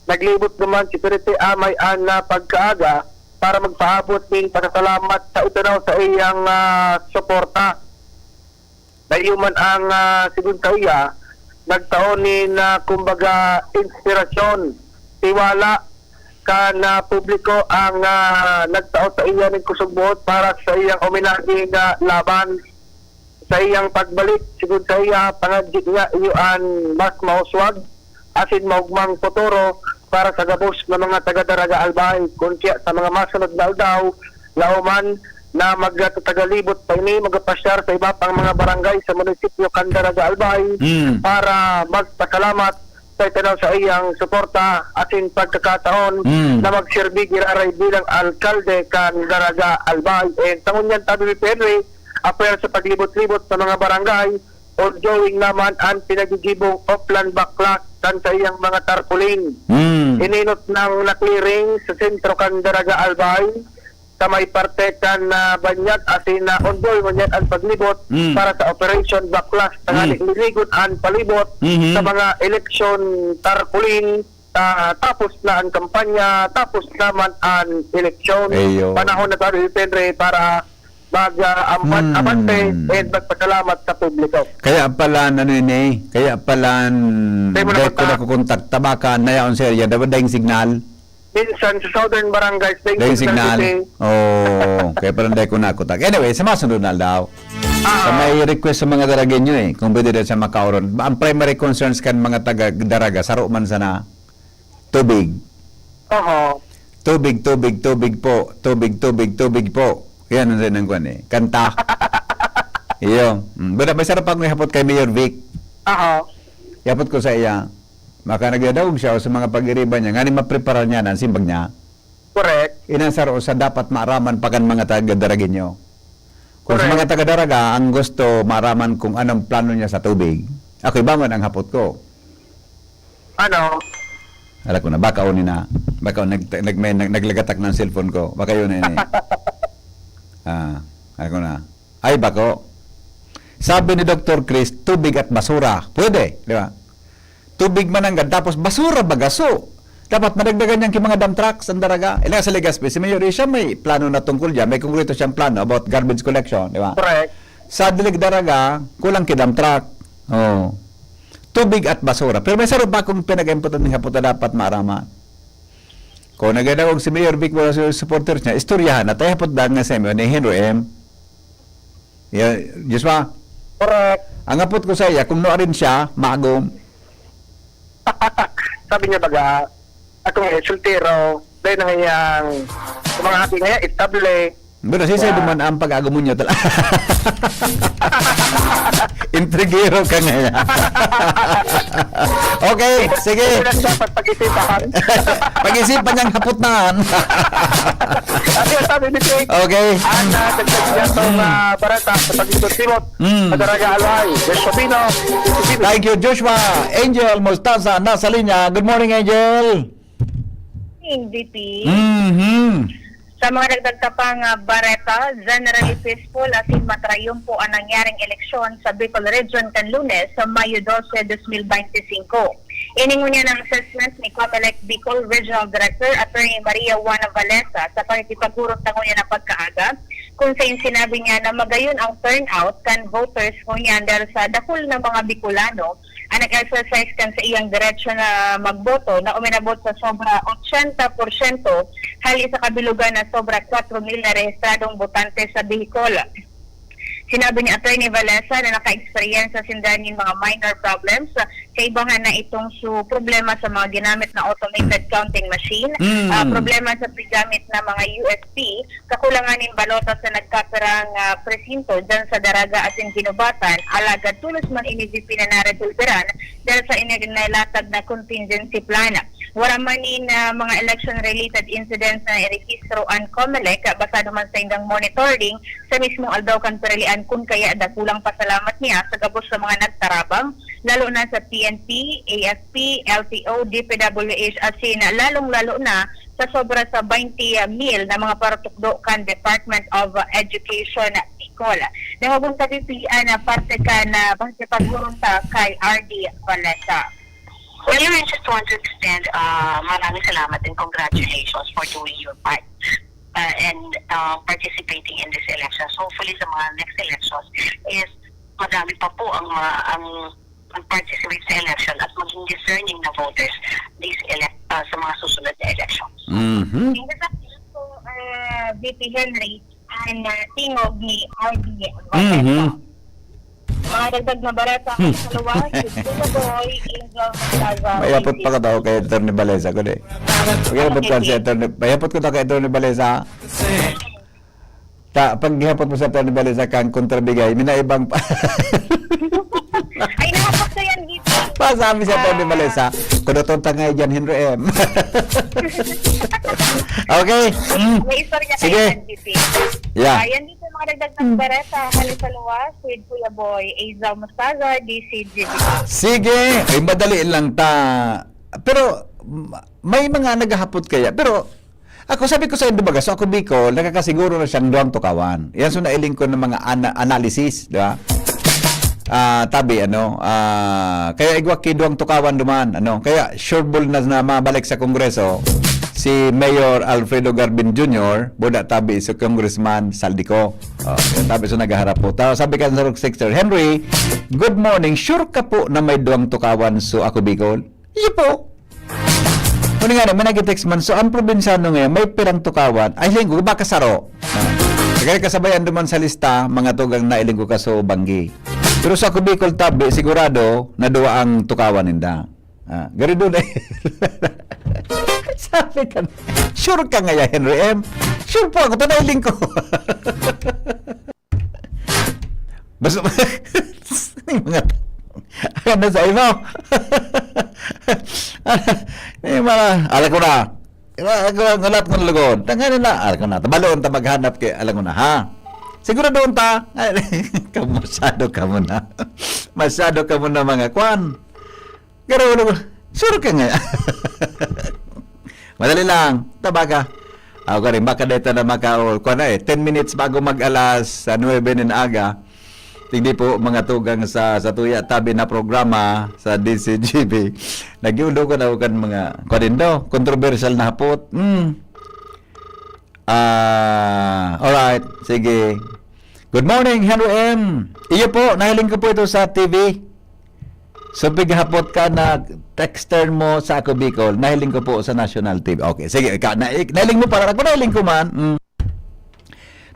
Naglibot naman si Perete Amay an ah, pagkaaga para magpaabot nin pasasalamat sa itanaw sa iyang ah, suporta. Dayo man ang ah, sigon saiya, nagtao nin, ah, kumbaga, inspirasyon, tiwala kan, ah, publiko ang, ah, nagtao sa iya nin kusog buot para sa iyang omenaheng, ah, laban. Sa iyang pagbalik, sigon sa iya, pangadyi niya iyo an mas mauswag asin maogmang futuro para sa gabos na mga taga Daraga Albay. Kun siya sa mga masunod na aldaw, laoman na magtatagalibot pa ini, magapasyar sa iba pang mga barangay sa munisipyo kan Daraga Albay Mm. para magpasalamat sa itanaw sa iyang suporta asin pagkakataon Mm. na magserbi giraray bilang alkalde kan Daraga Albay. And sa ngunyan, tabi ni Henry, apwera sa paglibot-libot sa mga barangay, ongoing naman an pinagigibong oplan baklas kan saiyang mga tarpaulin. Mm. Ininot nang na-clearing sa sentro kan Daraga Albay, sa may parte kan, ah, banyag, asin na ongoing ngunyan an paglibot Mm. para sa Operation Baklas, tanganing Mm. linigon an palibot Mhm. sa mga eleksyon tarpaulin, ah, tapos na an kampanya, tapos naman an eleksyon. Ayun. Panahon na tayo, Henry, para mag, ah, ambat-, Hmm. abante and magpasalamat sa publiko. Kaya pala, ano yun eh, kaya pala, Kaya mo dahil ko napunta. nakukontakta, baka nayaon sa area, dapat dahil signal. Minsan sa Southern Barangays, dahil Dahil signal signal. kasi. Oo, kaya pala dahil ko nakutak. Anyway, sa masunod na aldaw, Ah. sa may request sa mga Daragenyo eh, kung pwede rin sa Makaoron. Ang primary concerns kan mga taga Daraga, saro man sana, tubig. Oho. Tubig, tubig, tubig po. Tubig, tubig, tubig po. Yan ang sinang kwan eh. Kanta. Iyo. Mm. Bada, may sarap akong ihapot kay Mayor Vic. Aha. Ihapot ko sa iya. Maka nagdadawog siya o sa mga pag-iriba niya, nganing maprepara niya na ang simbag niya. Correct. Inasar o sa dapat maaraman pa kan mga taga-Daragenyo. Kung sa Correct. mga taga-Daraga, ang gusto maaraman kung anong plano niya sa tubig. Ako, iba man ang hapot ko. Ano? Alam ko na, baka uni na. Baka nag-, nag-, may nag-, naglagatak ng cellphone ko. Baka yun na yun eh. Ah, alam ko na. Ay, bako. Sabi ni Doktor Chris, tubig at basura. Pwede, di ba? Tubig mananggad, tapos basura bagaso. Dapat madagdagan niyan ki mga dump trucks ang Daraga. Ilang sa Legazpi, si Mayor Isha may plano na tungkol dyan. May konkreto siyang plano about garbage collection, di ba? Correct. Sa Dilig Daraga, kulang ki dump truck. Oh. Tubig at basura. Pero may sarong pa akong pinag-imputan ni hapot na dapat maaraman. Kung nagdadangog si Mayor Vic, wala sa supporters niya, istoryahan na tayo hapot dahil nga sa inyo ni Henry M. Yeah, Joshua? Correct. Ang apot ko sa iya, kung nuarin siya, magom. Sabi niya baga, ako nga, soltero, dahil na ngayang, sa mga hati ngayon, estable. Pero si Sir Wow. duman ang pag-agumon niyo tala. Intrigero ka ngayon. Okay, sige. Ito lang dapat pag-isipan. Pag-isipan niyang hapot na. Kasi ang sabi ni Jake, Okay. ang, ah, dagdag niya itong, ah, bareta sa pag-ikot-ikot Mm. sa Daraga Albay. Yes, Sabino. Thank you, Joshua. Angel Mostaza, nasa linya. Good morning, Angel. Morning, V P. Mhm. Sa mga dagdag ta pang, ah, bareta, generally peaceful asin matrayumpo ang nangyaring eleksyon sa Bicol Region kan Lunes, sa Mayo dose, dos mil bente singko. Ini ngunyan ang assessment ni Comelec Bicol Regional Director Attorney Maria Juana Valesa sa pakikipaghurom ta ngunyan na pagkaaga, kung sain sinabi niya na magayon ang turnout kan voters ngunyan dahil sa dakul na mga Bicolano ang nag-exercise kan sa iyang diretsyo na magboto na uminabot sa sobra ochenta porsyento hali sa kabilugan na sobra kwatro mil na rehistradong botante sa Bicol. Sinabi ni Attorney Valesa na naka-eksperyensya sinda nin mga minor problems, kaibahan na itong su problema sa mga ginamit na automated counting machine, Mm. ah, problema sa paggamit na mga U S B, kakulangan nin balota sa nagkapirang, ah, presinto dyan sa Daraga asin Guinobatan, alagad tolos man ini V P na naresolberan dahil sa ini-, nailatag na contingency plan. Wara man nin, ah, mga election-related incidents na nairehistro an Comelec, basado man sa indang monitoring sa mismong aldaw kan piralian, kun kaya dakulang pasalamat niya sa gabos sa mga nagtarabang, lalo na sa P N P, A F P, L T O, D P W H, asin lalong-lalo na sa sobra sa baynte mil na mga paratukdo kan Department of Education Bicol. Dangogon ta, V P, an parte kan, ah, pakikipaghurom ta kay R D Valesa. Well, we just want to extend, uh, maraming salamat and congratulations for doing your part, uh, and, uh, participating in this election. So, hopefully, sa mga next elections is madami pa po ang, uh, ang mag-participate sa election at maging discerning na voters this elect, ah, sa mga susunod na elections. Mhm. Hindi sa po, ah, V P Henry, ang, ah, tingog ni R D Mhm. Mga dagdag na bareta, Hmm. sa luwas, si Kuya Boy, Angel Mostaza, May apot pa ka tao kay Attorney Balesa, kundi. May apot ka si Attorney, may apot ko ta kay Attorney Balesa. Ta, pag gihapot mo sa Attorney Balesa kang kontrabigay, may naibang pa. Ay, nahapot ko yan, V P. Pasabi sa Attorney Ah. Balesa, kudoton ta nga dyan, Henry M. Okay. Mm. May istorya Sige. kayo yan, V P. Yeah. Ah, yan dito, mga dagdag ng bareta, Hali sa Luwas, with Kuya Boy, Azel Mostaza, D C G B. Sige. Ay, madali lang ta. Pero, m-, may mga naghahapot kaya. Pero, ako, sabi ko sa inyo, baga, so ako, Bicol, nakakasiguro na siyang duwang tukawan. Yan, so nailing ko ng mga ana-, analysis, di ba? Ah, tabi, ano, ah, kaya igwa ki duwang tukawan duman, ano, kaya sure ball na, na mabalik sa Kongreso si Mayor Alfredo Garbin Junior, buda tabi si Congressman Saldico. Oh, yan, tabi sa naghaharap po. Ta-, sabi ka sa Sixter, "Henry, good morning. Sure ka po na may duwang tukawan so ako Bicol?" Iyo po. Kung nga, may nag-text man, so ang probinsyano ngayon, may pirang tukawan, ay linggo, baka saro. Ah, kaya kasabayan duman sa lista, mga tugang na ilinggo ka so banggi. Pero sa ako Bicol tabi, sigurado na duwa ang tukawan ninda. Ah, gari doon eh. Sabi ka, sure ka nga yan, Henry M? Sure po ako, tanay lingko. Basta, yung mga, ano sa imo? Yung mga, alam ko na. Diba? Ako ang ulat ng lugod. Tanganin na, alam ko na. Tabaloon ta maghanap kay, alam ko na, ha? Siguro doon ta. Ay, masyado ka mo na. Masyado ka mo na mga kwan. Pero, sure ka nga. Madali lang. Tabaga. Ako ka rin, baka dito na maka-, o, kwan na eh, ten minutes bago mag-alas, sa nuwebe ng aga. Tigdi po, mga tugang sa, sa tuya tabi na programa sa D C G B. Nag-iulo ko na kan mga, kwan din daw, controversial na hapot. Hmm. Ah, alright. Sige. Good morning, Henry M. Iyo po, nahiling ko po ito sa T V. So, pighapot ka na texter mo sa Ako Bicol, nahiling ko po sa national T V. Okay, sige, ka, na, nahiling mo para ako, nahiling ko man. Mm.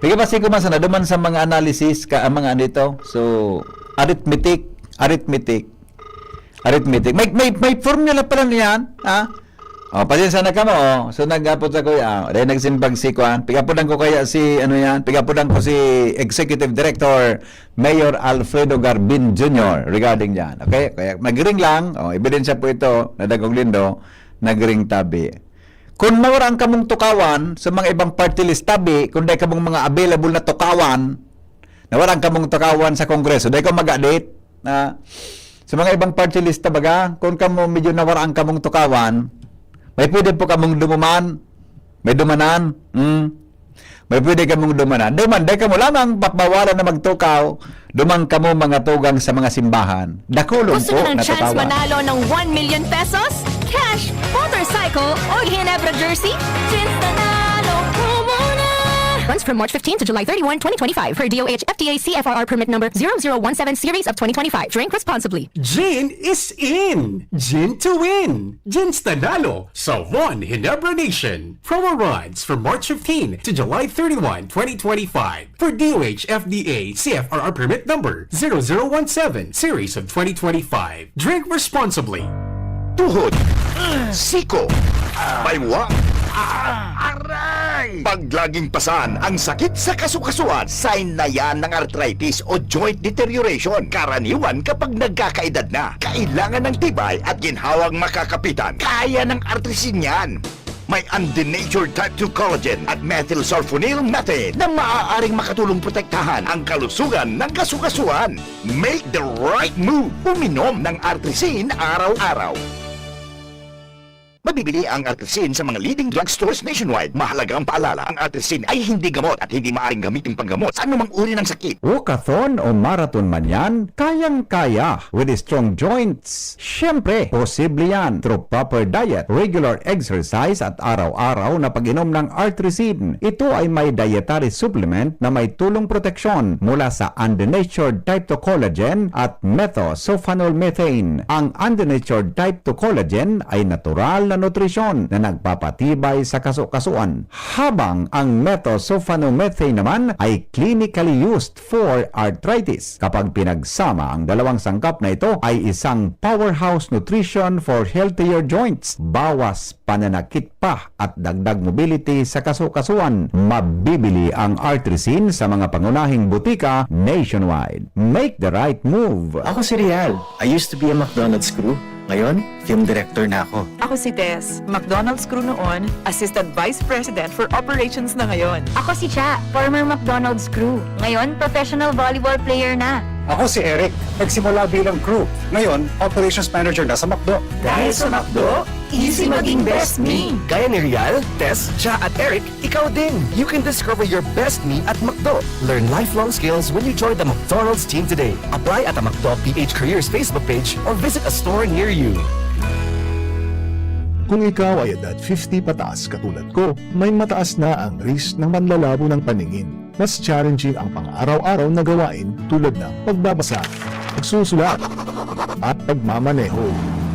Pigabasi ko man sana, duman sa mga analysis, ka, ang mga ano ito. So, arithmetic, arithmetic, arithmetic. May, may, may formula pala niyan, ha? Oh, pasensya na kamo, oh. So, nag-apod sa kuya, ah, dahil nagsimbag si Kwan. Pigapudan ko kaya si, ano yan? Pigapudan ko si Executive Director, Mayor Alfredo Garbin Junior, regarding yan. Okay? Kaya nagring lang, oh, ebidensya po ito, nadagog lindo, nagring tabi. Kung nawaraan kamong tukawan sa mga ibang party list, tabi, kung dahil kamong mga available na tukawan, nawaraan kamong tukawan sa Kongreso, dahil ko mag-adit, na sa mga ibang party list, baga, kung kamo medyo nawaraan kamong tukawan, may pwede po kamong dumuman, may dumanan, hmm? May pwede kamong dumanan. Duman, dahil kamo lamang papawalan na magtukaw, duman kamo mga tugang sa mga simbahan. Dakulon Gusto po niyo ng na chance tukawan. Manalo ng one million pesos? Cash, motorcycle, o Ginebra jersey? Chance Nanalo ko muna! Runs from March fifteen to July thirty-one, twenty twenty-five, per D O H F T A C F R R permit number zero zero one seven series of twenty twenty-five. Drink responsibly. Gin is in! Gin to win! Gin Stanalo sa One Ginebra Nation. Promo runs from March fifteen to July thirty-one, twenty twenty-five. For D O H F D A C F R R permit number zero zero one seven series of twenty twenty-five. Drink responsibly. Tuhod, siko, baywa, aray! Pag laging pasan ang sakit sa kasukasuan, sign na yan ng arthritis o joint deterioration. Karaniwan kapag nagkakaedad na, kailangan ng tibay at ginhawang makakapitan. Kaya ng Artrisin yan. May undenatured type two collagen at methylsulfonyl methane na maaaring makatulong protektahan ang kalusugan ng kasukasuan. Make the right move. Uminom ng Artrisin araw-araw. Mabibili ang Artrisin sa mga leading drugstores nationwide. Mahalagang paalala, ang Artrisin ay hindi gamot at hindi maaaring gamitin panggamot sa anumang uri ng sakit. Walkathon o marathon man yan, kayang-kaya with strong joints. Siyempre, posible yan through proper diet, regular exercise at araw-araw na pag-inom ng Artrisin. Ito ay may dietary supplement na may tulong proteksyon mula sa undenatured type two collagen at methosulfonol methane. Ang undenatured type two collagen ay natural na nutrisyon na nagpapatibay sa kaso-kasuan, habang ang methosulfonomethane naman ay clinically used for arthritis. Kapag pinagsama ang dalawang sangkap na ito, ay isang powerhouse nutrition for healthier joints, bawas pananakit pa at dagdag mobility sa kaso-kasuan. Mabibili ang Artrisin sa mga pangunahing butika nationwide. Make the right move! Ako si Rial. I used to be a McDonald's crew. Ngayon, film director na ako. Ako si Tess, McDonald's crew noon, Assistant Vice President for Operations na ngayon. Ako si Cha, former McDonald's crew. Ngayon, professional volleyball player na. Ako si Eric. Nagsimula bilang crew. Ngayon, operations manager na sa McDo. Dahil sa McDo, easy maging best me. Gaya ni Rial, Tess, Cha at Eric, ikaw din. You can discover your best me at McDo. Learn lifelong skills when you join the McDonald's team today. Apply at a McDo P H Careers Facebook page or visit a store near you. Kung ikaw ay edad fifty pataas katulad ko, may mataas na ang risk ng manlalabo ng paningin. Mas challenging ang pang-araw-araw na gawain tulad ng pagbabasa, pagsusulat, at pagmamaneho.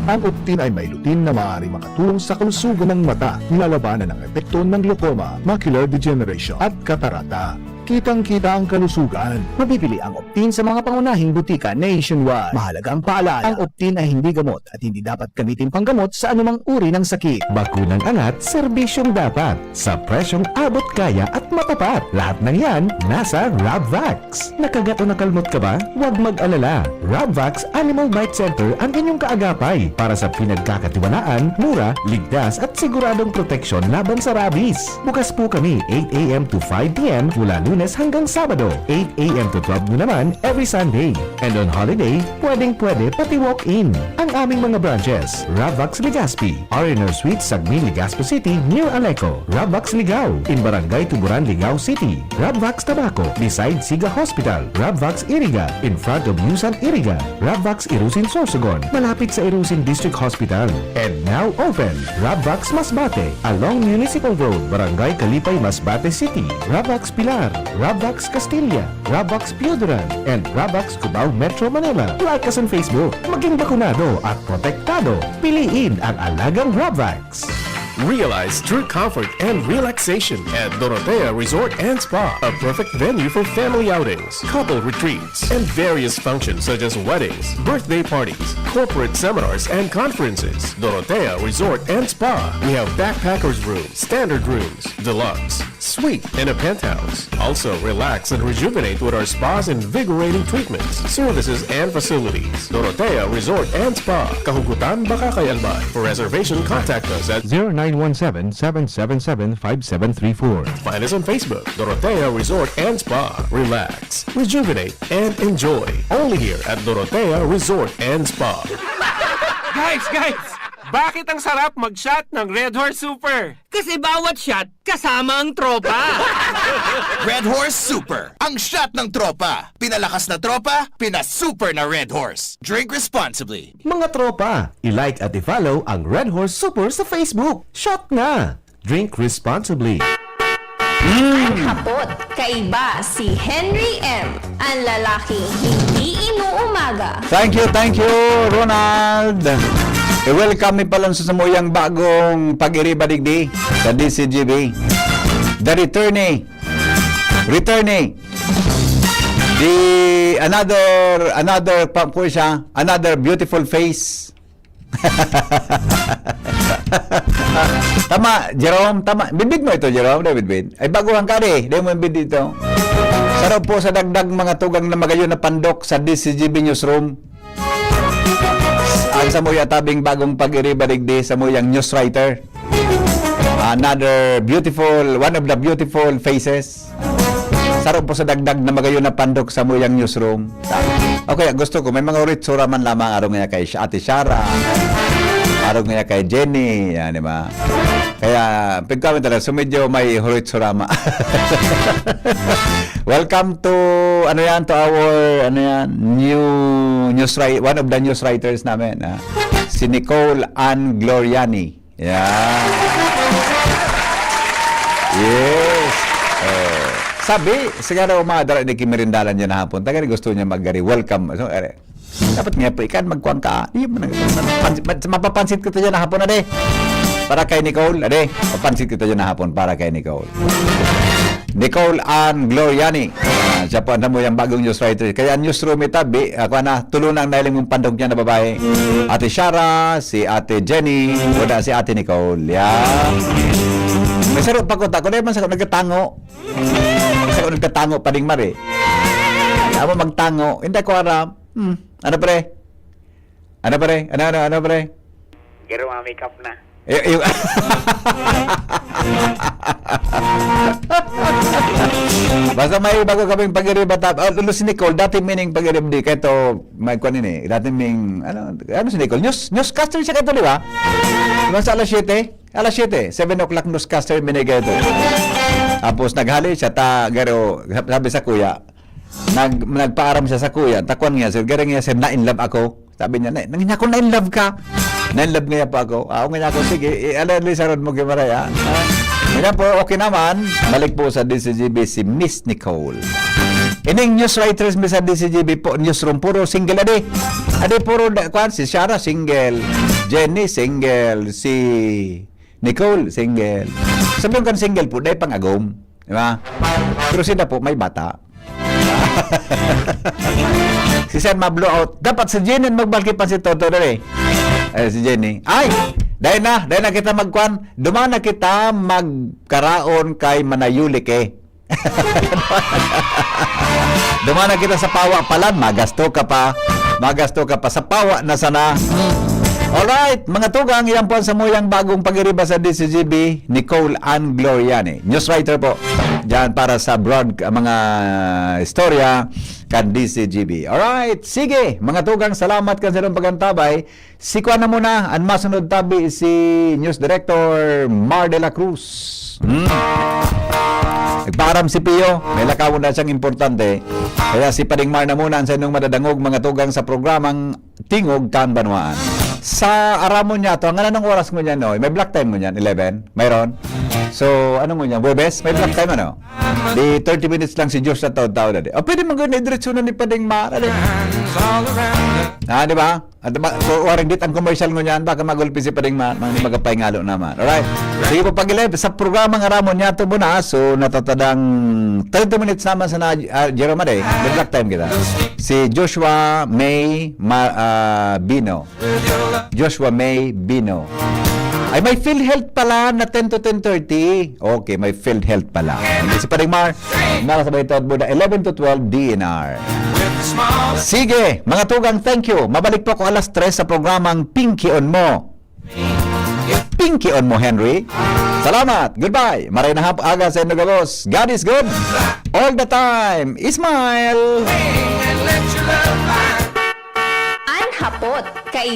Ang Optin ay may lutein na maaaring makatulong sa kalusugan ng mata, nilalabanan ang epekto ng glaucoma, macular degeneration, at katarata. Kitang-kita ang kalusugan. Mabibili ang Optin sa mga pangunahing butika nationwide. Mahalagang paalala, ang Optin ay hindi gamot at hindi dapat gamitin panggamot sa anumang uri ng sakit. Bakunang angat, serbisyong dapat, sa presyong abot kaya at matapat. Lahat ng yan, nasa Rabvax. Nakagat o nakalmot ka ba? Huwag mag-alala. Rabvax Animal Bite Center ang inyong kaagapay para sa pinagkakatiwalaan, mura, ligtas at siguradong proteksyon laban sa rabies. Bukas po kami eight a m to five p m mula Lunes hanggang Sabado, eight a m to twelve noon naman every Sunday. And on holiday, pwedeng-pwede pati walk-in. Ang aming mga branches, Rabvax Legazpi, R and R Suite, Sagmin, Legazpi City, near Aleco. Rabvax Ligao, in Barangay Tuburan, Ligao City. Rabvax Tabaco, beside Siga Hospital. Rabvax Iriga, in front of Yusan Iriga. Rabvax Irusin Sorsogon, malapit sa Irusin District Hospital. And now open, Rabvax Masbate, along Municipal Road, Barangay Kalipay, Masbate City. Rabvax Pilar, Rabvax Castilla, Rabvax Pioduran, and Rabvax Cubao, Metro Manila. Like us on Facebook. Maging bakunado at protektado. Piliin ang alagang Rabvax. Realize true comfort and relaxation at Dorotea Resort and Spa, a perfect venue for family outings, couple retreats, and various functions such as weddings, birthday parties, corporate seminars, and conferences. Dorotea Resort and Spa. We have backpackers room, standard rooms, deluxe, suite, and a penthouse. Also, relax and rejuvenate with our spa's invigorating treatments, services, and facilities. Dorotea Resort and Spa, Kahugutan, Bacacay, Albay. For reservation, contact us at zero nine one seven, seven seven seven, five seven three four. Find us on Facebook, Dorotea Resort and Spa. Relax, rejuvenate, and enjoy. Only here at Dorotea Resort and Spa. Guys, guys! Bakit ang sarap mag-shot ng Red Horse Super? Kasi bawat shot, kasama ang tropa. Red Horse Super, ang shot ng tropa. Pinalakas na tropa, pinasuper na Red Horse. Drink responsibly. Mga tropa, i-like at i-follow ang Red Horse Super sa Facebook. Shot na! Drink responsibly. Ang hapot, kaiba si Henry M, ang lalaking hindi inuumaga. Thank you, thank you, Ronald. I-welcome mi pa lang sa samuyang bagong pag-iriba digdi sa D C G B. The returnee. Returnee. The another, another, pa, po siya, another beautiful face. Tama, Jerome, tama. Bidbid mo ito, Jerome, David Bid. Ay, baguhan ka, di. Di mo bid dito. Sa daw po sa dagdag mga tugang na magayon na pandok sa D C G B Newsroom. Ang samuya tabing bagong pag-iriba digdi, samuyang news writer. Another beautiful, one of the beautiful faces. Saro po sa dagdag na magayon na pandok samuyang newsroom. Okay, gusto ko, may mga uritsura man lamang arong niya kay Ate Shara. Arog niya kay Jenny, yan, di ba? Kaya, pagkami talaga, so medyo may hurit surama. Welcome to, ano yan, to our, ano yan, new news writer, one of the news writers namin, ah, si Nicole Ann Gloriani. Yeah. Yes. Oh. Sabi, siguro umadara ni kimirindalan niya na hapon. Tagay gusto niya magari. Welcome. So, are, dapat nga po, ikan magkuhan ka. Di mo na, mapansit, mapapansit ko tayo na hapon, ade. Para kay Nicole, ade. Mapansit ko tayo na hapon para kay Nicole. Nicole Ann Gloriani. Ah, siya po ang namuyang bagong news writer. Kaya newsroom itabi, ako na, tulo na ang nailing mong pandog niya na babae. Ate Shara, si Ate Jenny, wala si Ate Nicole. Yeah. May sarot pa ko, tako na yung masakot, nagkatango. Masakot, nagkatango, paning mari. Amo magtango, hindi ko aram. Hmm. Ano, pre? Ano, pre? Ano, ano, ano, pre? Garo, mga makeup na. Eh, eh, basta may bago kaming pag-iriba, tap-, oh, Lolo si Nicole, dati meaning pag-irib di, kahit to, may kwan ini, dati ming, ano, ano si Nicole? News, newscaster siya kahit to, di ba? Diba sa alas siyete? Alas siyete, seven o'clock newscaster binigay ito. Tapos naghali siya, ta, garo, sabi sa kuya, nag-, nagpaaram siya sa kuya, takwan niya, sir, garo niya, sir, na in love ako. Sabi niya, "Na, nang ako na in love ka." Na in love nga pa ako. Ah, ako nga ako, sige, i-, ala, lisaron mo, Gimaray, ah. Ah, kaya po, okay naman. Balik po sa D C G B si Miss Nicole. Ining news writers mi sa D C G B po, newsroom, puro single, adi. Adi, puro, da-, kwan, si Shara, single. Jenny, single. Si Nicole, single. Sabi yung kan single po, dahil pang-agom. Di ba? Pero sila po, may bata. Si Sir ma-blow out. Dapat si Jenny ang magbalki pa si Toto dali. Eh, si Jenny. Ay! Dahil na, dahil na kita magkwan. Duman na kita magkaraon kay Manayulik eh. Duman na kita sa pawa palan, magasto ka pa. Magasto ka pa sa pawa na sana. Alright, mga tugang, yan po ang samuyang bagong pag-iriba sa D C G B, Nicole Ann Gloriani. News writer po. Diyan para sa broad, mga istorya kan D C G B. Alright, sige, mga tugang, salamat kan sa inyong pag-antabay. Si kuan na muna, ang masunod tabi si News Director Mar de la Cruz. Hmm. Nagpaaram si Pio, may lakawon na siyang importante. Kaya si Pading Mar na muna ang sa inyong madadangog, mga tugang, sa programang Tingog kan Banwaan. Sa aramon niya to, ang anong oras mo niyan, oy? May block time mo niyan, eleven? Mayroon? So, ano mo niyan? Webes? May block time, ano? Di thirty minutes lang si Diyos sa taon-taon na di. O, pwede man gawin na diretso na ni Pading Mar, ano? Ah, di ba? At ba, so, waring dit ang commercial ngunyan, baka magulpi si Pading Ma-, mag-, magapahingalo naman. Alright. Sige po, pag-live sa programang Aramon Niyato muna. So, natatadang thirty minutes naman sa na, ah, Jerome Aday. May block time kita. Si Joshua May Ma-, ah, Bino. Joshua May Bino. Ay, may PhilHealth pala na ten to ten thirty. Okay, may PhilHealth pala. Hindi si Pading Mar. Nakasabay ito at Buda, eleven to twelve, D N R. Sige, mga tugang, thank you. Mabalik po ako alas tres sa programang Pinkion Mo. Pinkion Mo, Henry. Salamat. Goodbye. Maray na hap-, aga sa inyo gabos. God is good. All the time. Smile. An hapot, kain-